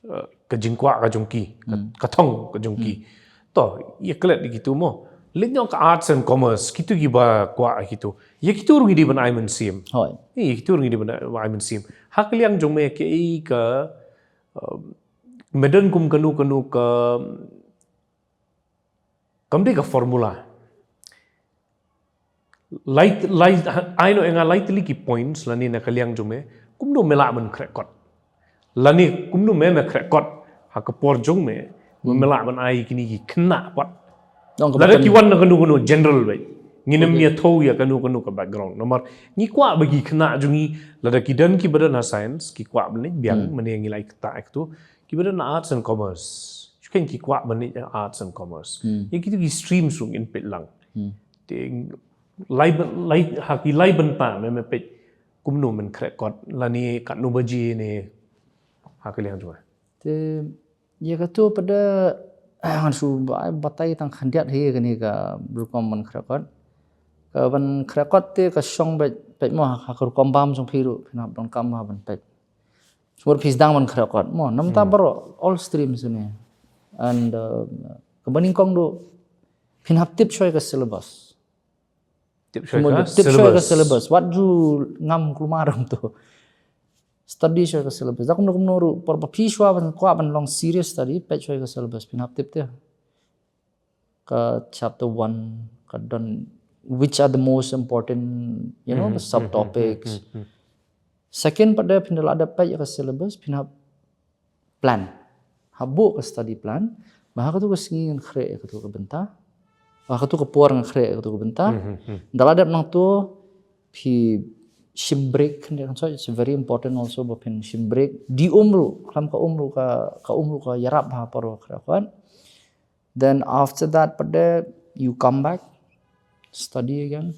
eh, ka jingkwah ka jong ki, ka, ka thong ka jong ki. To, ïa klet ïa kitu mo. Leit noh ka arts and commerce, kitu kiba kwah kitu. Ïa kitu ruh ngi dei ban ai mynsiem. Hooid. Ïa kitu ruh ngi dei ban ai mynsiem. Ha ka liang jong me kaei ka, um, me don kum kano kano ka, kam dei ka formula. Lai, lai, ai noh ïa nga lai tylli ki points lane na ka liang jong me, kumno me lah ban khreh kot. Lane kumno me me khreh kot ha ka por jong me, me lah ban ai kine ki khynnah pat. Lada ki wan na kano kano general beit. Ngin ym ïathuh ïa kano kano ka background. Namar ngi kwah ba ki khynnah jong ngi lada ki don kiba don ha science, ki kwah ban leit biang, mane ngi la ïa kata ïa katu, kiba don ha arts and commerce. Shu khein ki kwah ban leit arts and commerce. Ïa kitu ki streams ruh ngin peit lang. Te lai ban, lai, ha ki lai bynta me me peit kumno men khreh kot lane katno baje ne ha ka liang jong nga. Te ïa katu pat da ngan shu ba-, batai tang khyndiat hi kane ka rukom ban khreh kot. Ka ban khreh kot te ka shong beit, peit mo ha ka rukom bam jong phi ruh phin hap donkam ha ban peit. Shu phi sdang ban khreh kot mo, namar ta baroh all streams ne. And, uh, kaba nyngkong ruh phin hap tip shuwa ïa ka syllabus. Tip shuwa ïa ka syllabus. Wat ju ngam kulmar kumtu. Study shuwa ka syllabus. Da kumno kumno ruh, por ba phi shuwa ban kwah ban long serious study, peit shuwa ka syllabus, phin hap tip te. Ka chapter one, ka don, which are the most important, you know, the subtopics. Second, pat de phin da lah dep peit ka syllabus, phin hap plan. Hap buh ka study plan. Ba ha katu ka sngi ngan khreh ïa katu ka bynta. Ba ha katu ka por ngan khreh ïa katu ka bynta. Da lah dep nangtu phi shim break, khyndiat kan soi, it's very important also ba phin shim break. Dih um ruh, khlem ka um ruh ka, ka um ruh ka ïarap ha por ba khreh kwat. Then after that pat de you come back, study again.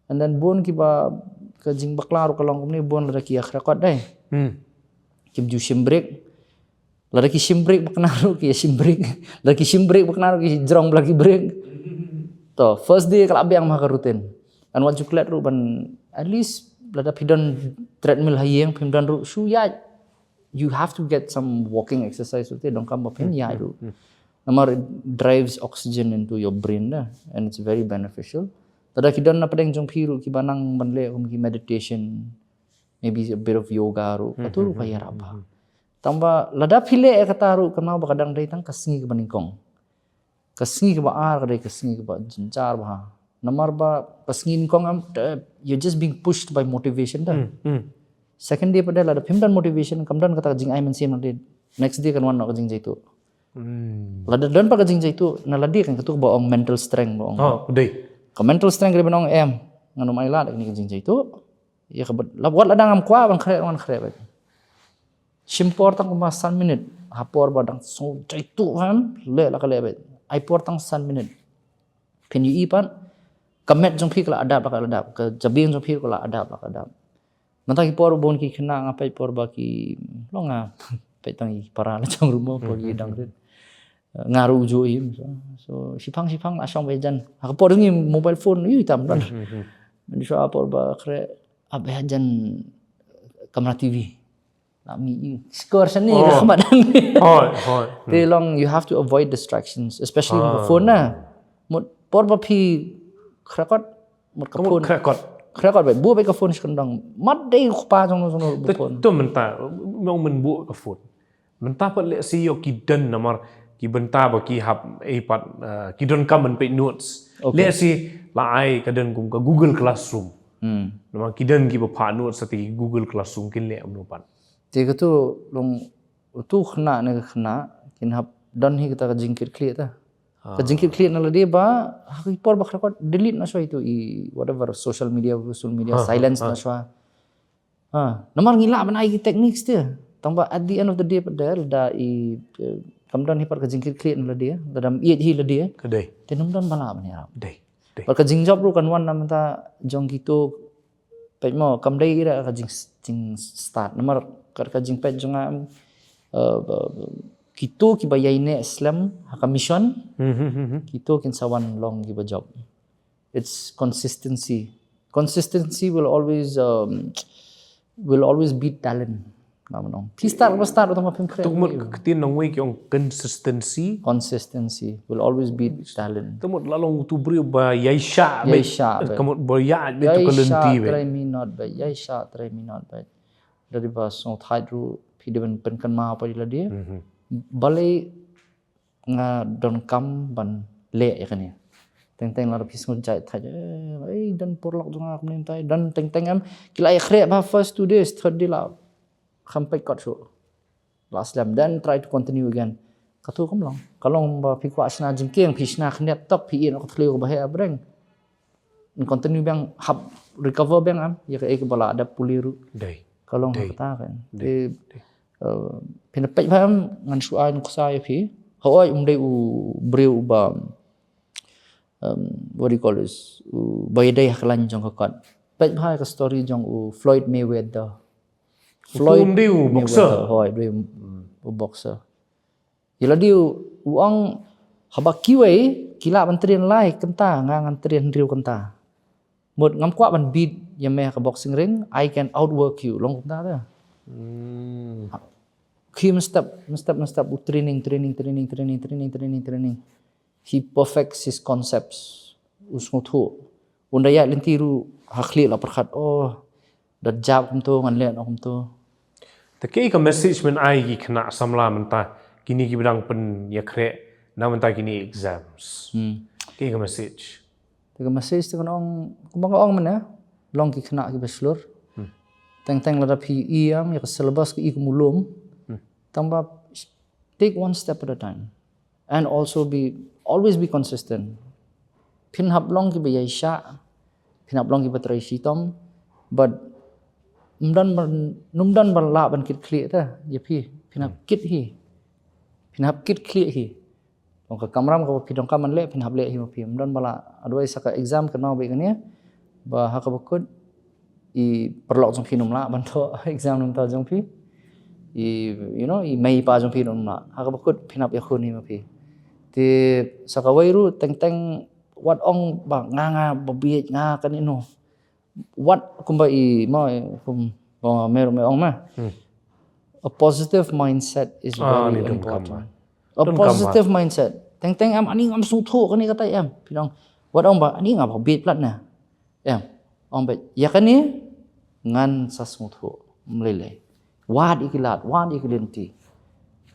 And then bun kiba, ka jingbakla ruh ka long kumne, bun lada ki ïa khreh kwat dei. Kim ju shim break. Lada ki shim break ba kane ruh ki ïa shim break. Lada ki shim break ba kane ruh ki jrong ba la ki break. To, first day ka la biang ma ka routine. And wat ju klet ruh ban, at least lada phi don treadmill ha ïing, phim don ruh, shu ïaid. You have to get some walking exercise ruh te, donkam ba phin ïaid ruh. Namar it drives oxygen into your brain da, and it's very beneficial. Lada ki don na pdeng jong phi ruh kiba nang ban leh kum ki meditation, maybe a bit of yoga ruh, katu ruh ka ïarap bha. Tangba lada phi leh ïa kata ruh, kynmaw ba ka dang dei tang ka sngi kaba nyngkong. Ka sngi kaba ar ka dei ka sngi kaba jynjar bha. Namar ba ka sngi nyngkong am, eh, you're just being pushed by motivation da. Second day pat de lada phim don motivation, kam don kata ka jingai mynsiem, lada next day kan wan noh ka jingjaituh. Lada don pat ka jingjaituh, na lade kan katu ba ong mental strength ba ong. Oh, dei. Ka mental strength ka dei ban ong em, ngan ym ai lad ïa kane ka jingjaituh. Ïa kaba, la, wat lada ngam kwah ban khreh, ngan khreh beit. Shim por tang kumba san minit. Ha por ba dang sngew jaituh em, leh la ka leh beit. Ai por tang san minit. Phin ïohi pat, ka met jong phi ka la adapt la ka adapt, ka jabieng jong phi ka la adapt la ka adapt. Mynta ki por bun ki khynnah nga peit por ba ki long nga peit tang i para la jong ruh mo, por ki dang rit. Nga ruh ju im, so, so shipang shipang la shong ba jan. Ha ka por ngi mobile phone, ïu tam dan. Mynta shuwa por ba khreh, ap ba jan kamera T V. La mi ïu. Score sani ka khmat dan. Hoi, hoi. Te long, you have to avoid distractions, especially ka phone na. Mut por ba phi khreh kwat, mut ka phone. Khreh kwat. Khreh kwat beit, buh beit ka phone shi kyndong. Mat dei u kpa jong no jong no buh phone. To mynta, mong men buh ka phone. Mynta pat lehse ïoh ki don namar ki bynta ba ki hap, eh, pat, eh, ki don kam ban peit notes. Okay. Lehse la ai ka don kum ka Google Classroom. Namar ki don kiba phah notes sa te ki Google Classroom kin leh kumno pat. Te katu long utu khynnah ne ka khynnah kin hap don hi kata ka jingkit khlieh ta. Ka jingkit khlieh na lade ba ha ki por ba khreh kwat delete na shuwa itu i whatever social media, social media, silence na shuwa. Ha, namar ngi lah ban ai ki techniques te. Tangba at the end of the day pat de lada i, eh, kam don hi pat ka jingkit khlieh na lade, lada ym ïeit hi lade. Ka dei. Te ym don ba lah ban ïarap. Dei. Dei. Pat ka jingjop ruh kan wan na mynta jong kito peit mo, kam dei ira ka jing, jingstad. Namar ka, ka jingpeit jong nga, eh, ba, ba, kito kiba ïaineh slem ha ka mission, kito kin sa wan long kiba jop. It's consistency. Consistency will always, um, will always beat talent. Nga mynno. Phi stad ba stad, uta ma phim khreh. Tuk mut ka ktien nongwei ki ong consistency. Consistency will always beat talent. Tuk mut la long utu briew ba ïai shah beit. Ïai shah beit. Ka mut ba ïai beit tu ka lynti beit. Ïai shah trai minot beit. Ïai shah trai minot beit. Lada ba sngewthuh ruh phi dei ban pynkynmaw pat ïa lade. Balei nga donkam ban leh ïa kane. Teng teng lada phi sngewthuh, eh, eh, don por lok jong nga kumne mynta, don teng teng em. Ki la ïa khreh ba first two days, third day la kham peit kot shuh. La slem, then try to continue again. Katu kam long. Ka long ba phi kwah shna jingkieng, phi shna khyndiat tok, phi ïeh noh ka thliew kaba heh ha pdeng. Continue biang, hap recover biang em ïa kaei kaba la dep pule ruh. Dei. Ka long ha kata kan. Dei. Te, eh, phin peit ba em, ngan shu ai nuksa ïa phi. Hooid, um dei u briew uba, um, what do you call this? Uba ïadei ha ka lain jong ka kot. Peit ba ka story jong u Floyd Mayweather. Floyd Mayweather. Hooid, dei u boxer. Ïa lade u ong haba kiwei ki lah ban train lai kynta, nga ngan train hynriew kynta. Mut ngam kwah ban beat ïa me ha ka boxing ring, I can outwork you. Long kumta te. Ki mynstep, mynstep, mynstep u training, training, training. He perfects his concepts. U sngewthuh. Unda ïaid lynti ruh ha khlieh la pyrkhat, oh, da jab kumto ngan leh noh kumto. Te kaei ka message men ai ki khynnah samla mynta, kine kiba dang pynïakhreh na mynta kine exams? Kaei ka message? Te ka message te kan ong, kumba nga ong mynne, long ki khynnah kiba shlur. Teng teng lada phi i ïa ka syllabus ka i kum u lum. Tang ba take one step at a time. And also be, always be consistent. Phin hap long kiba ïaishah, phin hap long kiba trei shitom, but ym don ban, ym don ban lah ban kit khlieh te ïa phi, phin hap kit hi. Phin hap kit khlieh hi. Long ka kamram kaba phi donkam ban leh, phin hap leh hi ma phi. Ym don ba lah. Otherwise sa ka exam kan nang bad kane ba ha kaba kut i paralok jong phi ym lah ban thoh exam namar jong phi. I, you know, i mei pa jong phi ym lah. Ha kaba kut phin hap ïakhun hi ma phi. Te sa kawei ruh teng teng wat ong ba nga nga ba bieit nga kane no. Wat kumba i ma kum ba mer me ong ma. A positive mindset is very important. A positive mindset. Teng teng em ani ngam sngewthuh kane kata em. Phi dang wat ong ba ani nga ba bieit palat na. Em, ong ba ïa kane ngan sa sngewthuh. Mlei lei. Wat ïa ki lad, wat ïa ki lynti.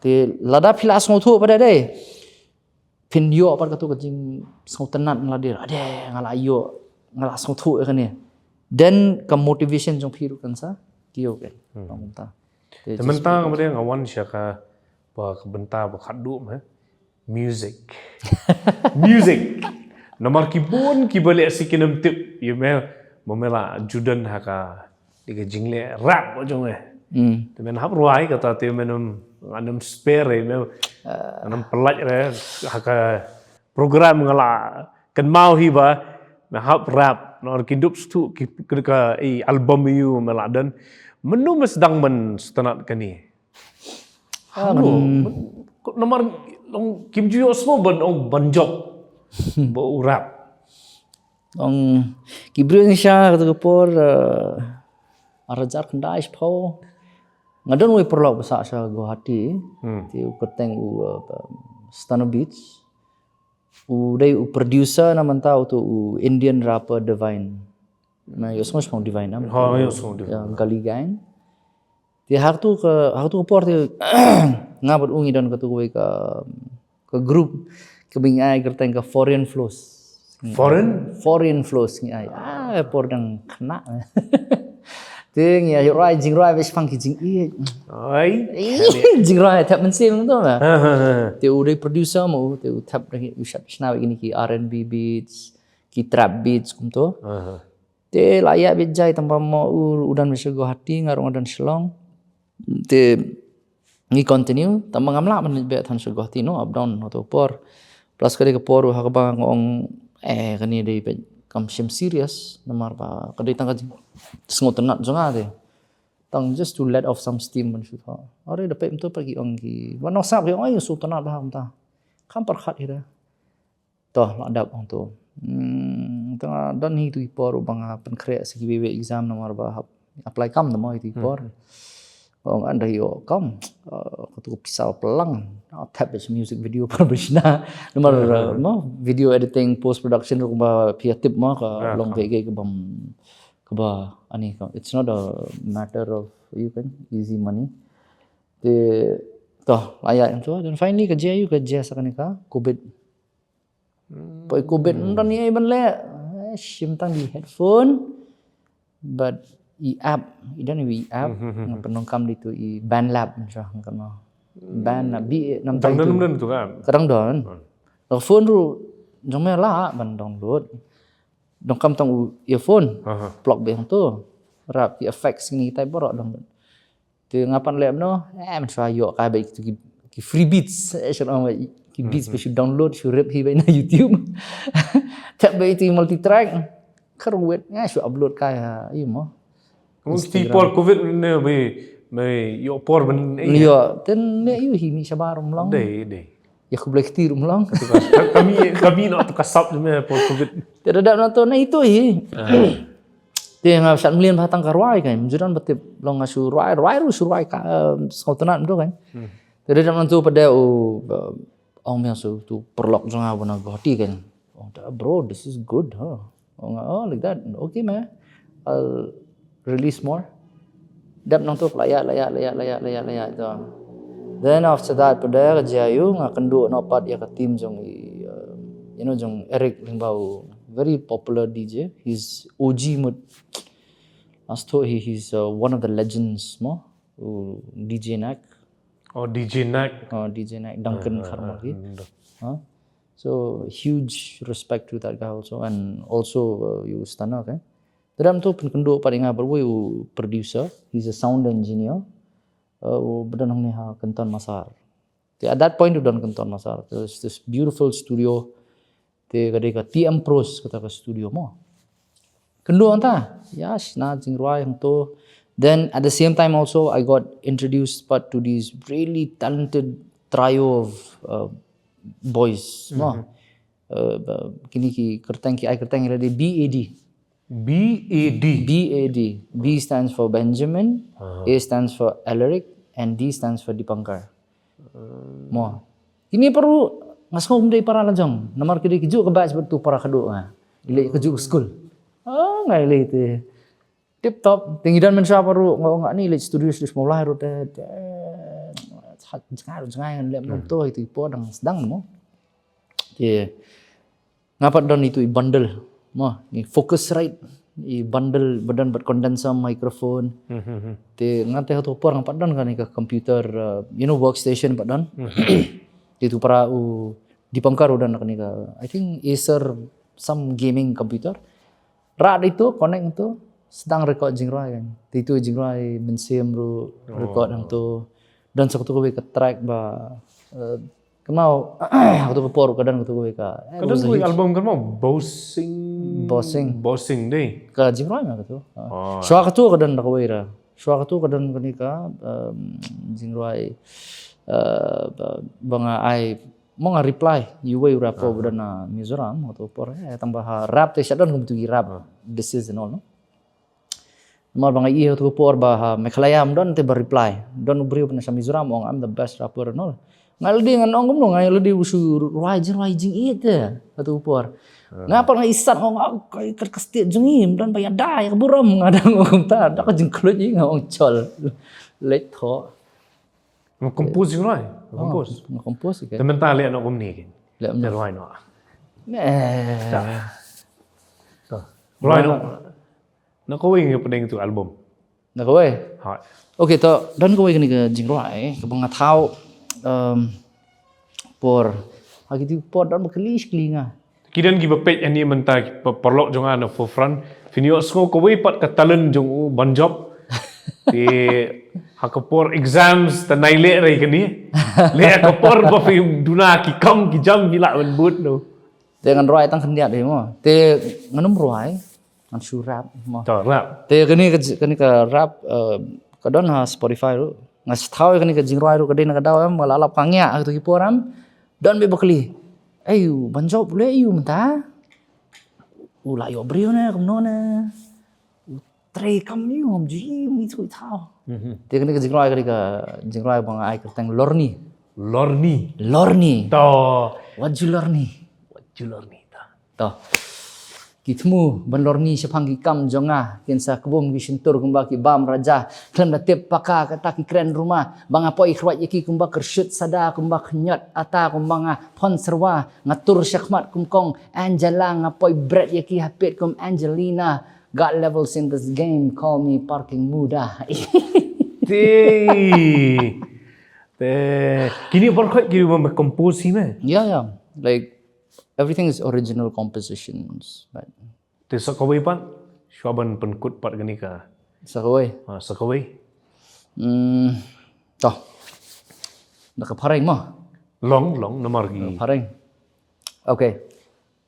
Te lada phi la sngewthuh pat dei. Phin ïoh pat katu ka jingsngewtynnat na lade. Ade, nga la ïoh, nga la sngewthuh ïa kane. Then ka motivation jong phi ruh kan sa kiew kan. Ong kumta. Te mynta nga wan sha ka, ba ka bynta ba khatduh ma. Music. Music. Namar ki bun kiba leh shi kin ym tip ïa me, ba me la ju don ha ka, dei ka jingleh rap ba jong me. Te men hap rwai kata te men ym, ngan ym spare re me. Ngan ym pynlait re ha ka program nga la kynmaw hi ba me hap rap. Namar ki dup sngewthuh ki, ka, ka, i album ïa u me la don. Mynno me sdang ban sngewtynnat kane? Hangno? Namar long kim ju ïohsngew ban ong ban jop ba u rap. Ong ki briew sha katu ka por, eh, ar hajar khyndai shiphew. Nga don wei paralok ba sah sha Guwahati. Te u kyrteng u, eh, Stanovich. U dei u producer na mynta uto u Indian rapper Divine. Me ïohsngew shipang Divine na? Ha, ïohsngew Divine. Ïa, Gully Gang. Te ha katu ka, ha katu ka por te nga bad u ngi don katu kawei ka, ka group kaba ngi ai kyrteng ka Foreign Flows. Foreign? Foreign Flows ngi ai. Ah, por dang khynnah. Te ngi ai rwai, jingrwai ba shipang ki jingïeit. Ai. Jingrwai thep mynsiem tu ma. Te u dei producer ma u, te u thep da ki, u shna, shna kine ki R and B beats, ki trap beats kumto. Te la ïa bit jai tang ba mo u, u don sha Guwahati, nga ruh nga don Shillong. Te ngi continue, tang ba ngam lah ban leit beit than sha Guwahati, no, up down, no, to por. Plus ka dei ka por ha kaba nga ong, eh, kane dei beit kam shim serious, namar ba ka dei tang ka jingsngewtynnat jong nga te. Tang just to let off some steam ban shu thoh. Are da peit mynta pat ki ong ki, ba nongsap ki ong, ai, sngewtynnat ba ha kumta. Kam pyrkhat hi da. To, la dep hangto. Hmm, tang don hi tu i por ba nga pynkhreh sa kiwei wei exam namar ba hap apply kam da mo hi tu i por. Ong an da ïoh kam, eh, katu ka pisa plang. Ah, thep bad music video par bishna. Namar, eh, mo, video editing, post production ruh ba phi tip mo ka long kaei kaei kaba, kaba ani ka. It's not a matter of, you can, easy money. Te, to, la ïa hangto. Then finally ka jia ïa u ka jia sa kane ka covid. Poi covid ym don ei ban leh. Eh, shim tang di headphone. But i app, i don i app. Nga pyndonkam di tu i BandLab, nga kano. BandLab, bi nam tang tu. Ka dang don. Ka phone ruh jong me lah ban download. Donkam tang u earphone. Plug beit hangto. Rap ki effects kine kitai baroh download. Te nga pan leh mynno, eh, mynshuwa ïoh kai beit ki, ki free beats, eh, shu ong beit ki beats ba shu download, shu rip hi beit na YouTube. Thep beit ki multi track, kyrwit, eh, shu upload kai ha, ïa mo. Kiti por covid ne beit, beit ïoh por ban, eh. Ïoh, te ne ïoh hi mih shabar ym long. Dei, dei. Ïa khublei kti ruh ym long. Kami, kami noh tu ka sap jong me por covid. Te da dap na to na itu hi. Te nga shat mlien ba tang ka rwai kan. Mynjur ba tip long nga shu rwai, rwai ruh shu rwai ka, eh, sngewtynnat mynta kan. Te da dap na tu pat de u, eh, ong me shu tu paralok jong nga ba na Guwahati kan. Ong da, "Bro, this is good, huh?" Ong nga, "Oh, like that. Okay, man. I'll release more." Dep nangtu la ïa, la ïa, la ïa, la ïa, la ïa, la ïa, to. Then after that, pdeng ka jia ïa u, nga kynduh noh pat ïa ka team jong i, uh, you know, jong Eric Lyngba, u very popular D J. He's O G mut. Asto he, he's, uh, one of the legends mo. U D J Nak. Oh, D J Nak. Oh, D J Nak, Duncan Kharmaki. Huh? So huge respect to that guy also, and also, uh, ïa u Stana, okay? Te dang tu pynkynduh pat ïa nga bad uwei u producer. He's a sound engineer. Uh, u ba don hangne ha Kynton Massar. Te at that point u don Kynton Massar. There's this beautiful studio. Te ka dei ka T M Pros kata ka studio mo. Kynduh hangta. Ïa, shna jingrwai hangto. Then at the same time also I got introduced pat to this really talented trio of, uh, boys mo. Uh, ba- kine ki kyrteng, ki ai kyrteng ïa lade B A D. B A D. B A D. B stands for Benjamin, A stands for Alaric, and D stands for Dipankar. Mo. Kine para nga sngew kum dei para lajong. Namar ki dei ki juh ka batch bad tu para khadduh nga. Ki leit ki juh ka skul. Ah, nga leit te. Tip top. Te ngi don mynshuwa para nga ong ani leit studio studio Mawlai ruh te. Te- Jngai ruh jngai ngan lem nang to itu i por dang sdang mo. Te nga pat don itu i bundle mo, i Focusrite, i bundle ba don bad condenser microphone. Te nga te hato por nga pat don kane ka computer, uh, you know, workstation pat don. Te tu para u Dipankar u don kane ka, I think Acer some gaming computer. Rat itu connect itu sdang record jingrwai kan. Te itu jingrwai mynsiem ruh record hangto. Don sa katu kawei ka track ba, uh, kynmaw, katu ka por ka don katu kawei ka, eh, Ka don kawei album kynmaw Bossing. Bossing. Bossing dei. Ka jingrwai ma katu. Ah. Shwa katu ka don da kawei ra. Shwa katu ka don kane ka, um, jingrwai, uh, ba- ba nga ai mo nga reply ïa uwei u rapper ba don na Mizoram katu ka por, eh, tang ba ha rap te sha don kum tu ki rap. This is and all no. Namar ba nga ïohi ha katu ka por ba ha Meghalaya ym don te ba reply. Don u briew ba na sha Mizoram ong I'm the best rapper and all. Nga lade ngan ong kumno, nga lade u shu rwai jing rwai jingïeit te ha katu ka por. Nga pat nga isat nga ong, "Ah, ka ka state jong ngi ym don ba ïada ïa ka burom," nga dang ong kumta. Da ka jingkhluit ïa nga ong chol. Leit thoh. Nga compose jingrwai. Nga compose. Nga compose ke. Te mynta leh noh kumne ke. Leh Te rwai noh. Eh. Rwai noh. Na kawei nga pdeng tu album. Na kawei. Ha. Okay, to don kawei kane ka jingrwai kaba nga thaw, um, por ha kiti por don ba kli kli nga. Ki don kiba peit hani mynta ki pa- paralok jong nga na forefront. Phin ïohsngew kawei pat ka talent jong u Banjop. Te ha ka por exams te nai leh rei kane. Leh ha ka por ba phi duna ki kam ki jam phi lah ban bud no. Te ngan rwai tang khyndiat dei mo. Te ngan ym rwai, ngan shu rap mo. To rap. Te kane ka j- kane ka rap, uh, ka don ha Spotify ruh. Nga shu thaw ïa kane ka jingrwai ruh ka dei na ka daw em, nga la lap ka ngiah ha kito ki por em. Don beit ba kli. Ei u Banjop u leh ïa u mynta. U la ïoh briew ne kumno ne. U trei kam ïa u, ym ju ïa u, ym ïa u thaw. Te kane ka jingrwai ka dei ka jingrwai ba nga ai kyrteng Lorni. Lorni. Lorni. To. Wat ju lorni. Wat ju lorni ta. To. Ki thmu ban lorni shaphang ki kam jong nga, kin sa kbum ki shyntur kumba ki bam raja. Khlem da tip paka kata ki kren ruma, ba nga poi khrwat ïa ki kumba kyrshut sada, kumba khñiot ata, kumba nga pon serwa, nga tur shakhmat kum kong Angela, nga poi bret ïa ki hapit kum Angelina. Got levels in this game, call me parking muda. Te. Te. Kini por khoi kini ba compose hi me. Yeah, yeah. Like everything is original compositions, right? Te sa kawei pat shuwa ban pynkut pat kani ka. Sa kawei. Ha, sa kawei. Hmm. To. Da ka phareng mo. Long long namar ki. Phareng. Okay.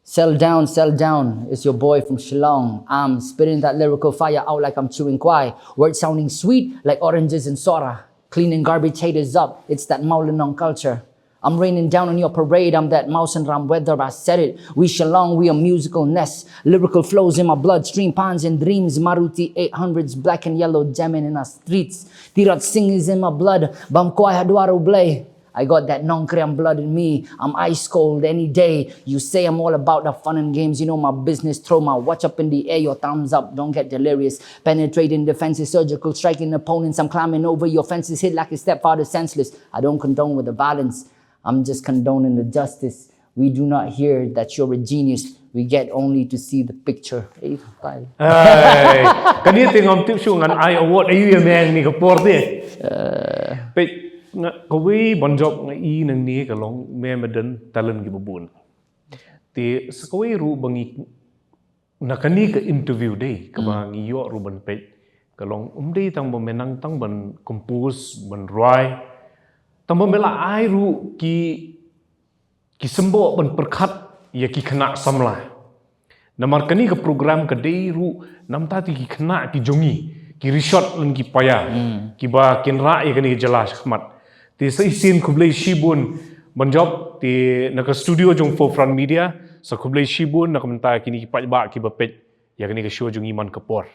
Sell down, sell down. It's your boy from Shillong. I'm spitting that lyrical fire out like I'm chewing kwai. Words sounding sweet like oranges and soda. Cleaning garbage haters up. It's that Mawlynnong culture. I'm raining down on your parade. I'm that Mawsynram weather. I said it. We Shillong, we a musical nest. Lyrical flows in my bloodstream, pans and dreams. Maruti eight hundreds, black and yellow, jamming in our streets. Tirot Singh is in my blood. Bam kwai ha dwar U Blei. I got that Nongkrem blood in me. I'm ice cold any day. You say I'm all about the fun and games. You know my business. Throw my watch up in the air. Your thumbs up. Don't get delirious. Penetrating defenses, surgical striking opponents. I'm climbing over your fences. Hit like a stepfather, senseless. I don't condone with the violence. I'm just condoning the justice. We do not hear that you're a genius. We get only to see the picture. Eh, bye. Ai, kane te ngam tip shuh ngan ai award aïu ïa me ha kane ka por te. Peit, nga, kawei ban jop nga i nangne ka long me me don talent kiba bun. Te sa kawei ruh ba ngi na kane ka interview dei kaba ngi ïoh ruh ban peit ka long um dei tang ba me nang tang ban compose ban rwai, tang ba me la ai ruh ki ki symboh ban pyrkhat ïa ki khynnah samla. Namar kane ka program ka dei ruh namar te ki khynnah ki jong ngi, ki rishot lane ki paia kiba kin rah ïa kane ka jylla shakhmat. Te sa shisien khublei shibun ban jop te na ka studio jong Forefront Media, sa khublei shibun na ka bynta kine ki paidbah kiba peit ïa kane ka show jong ngi man ka por.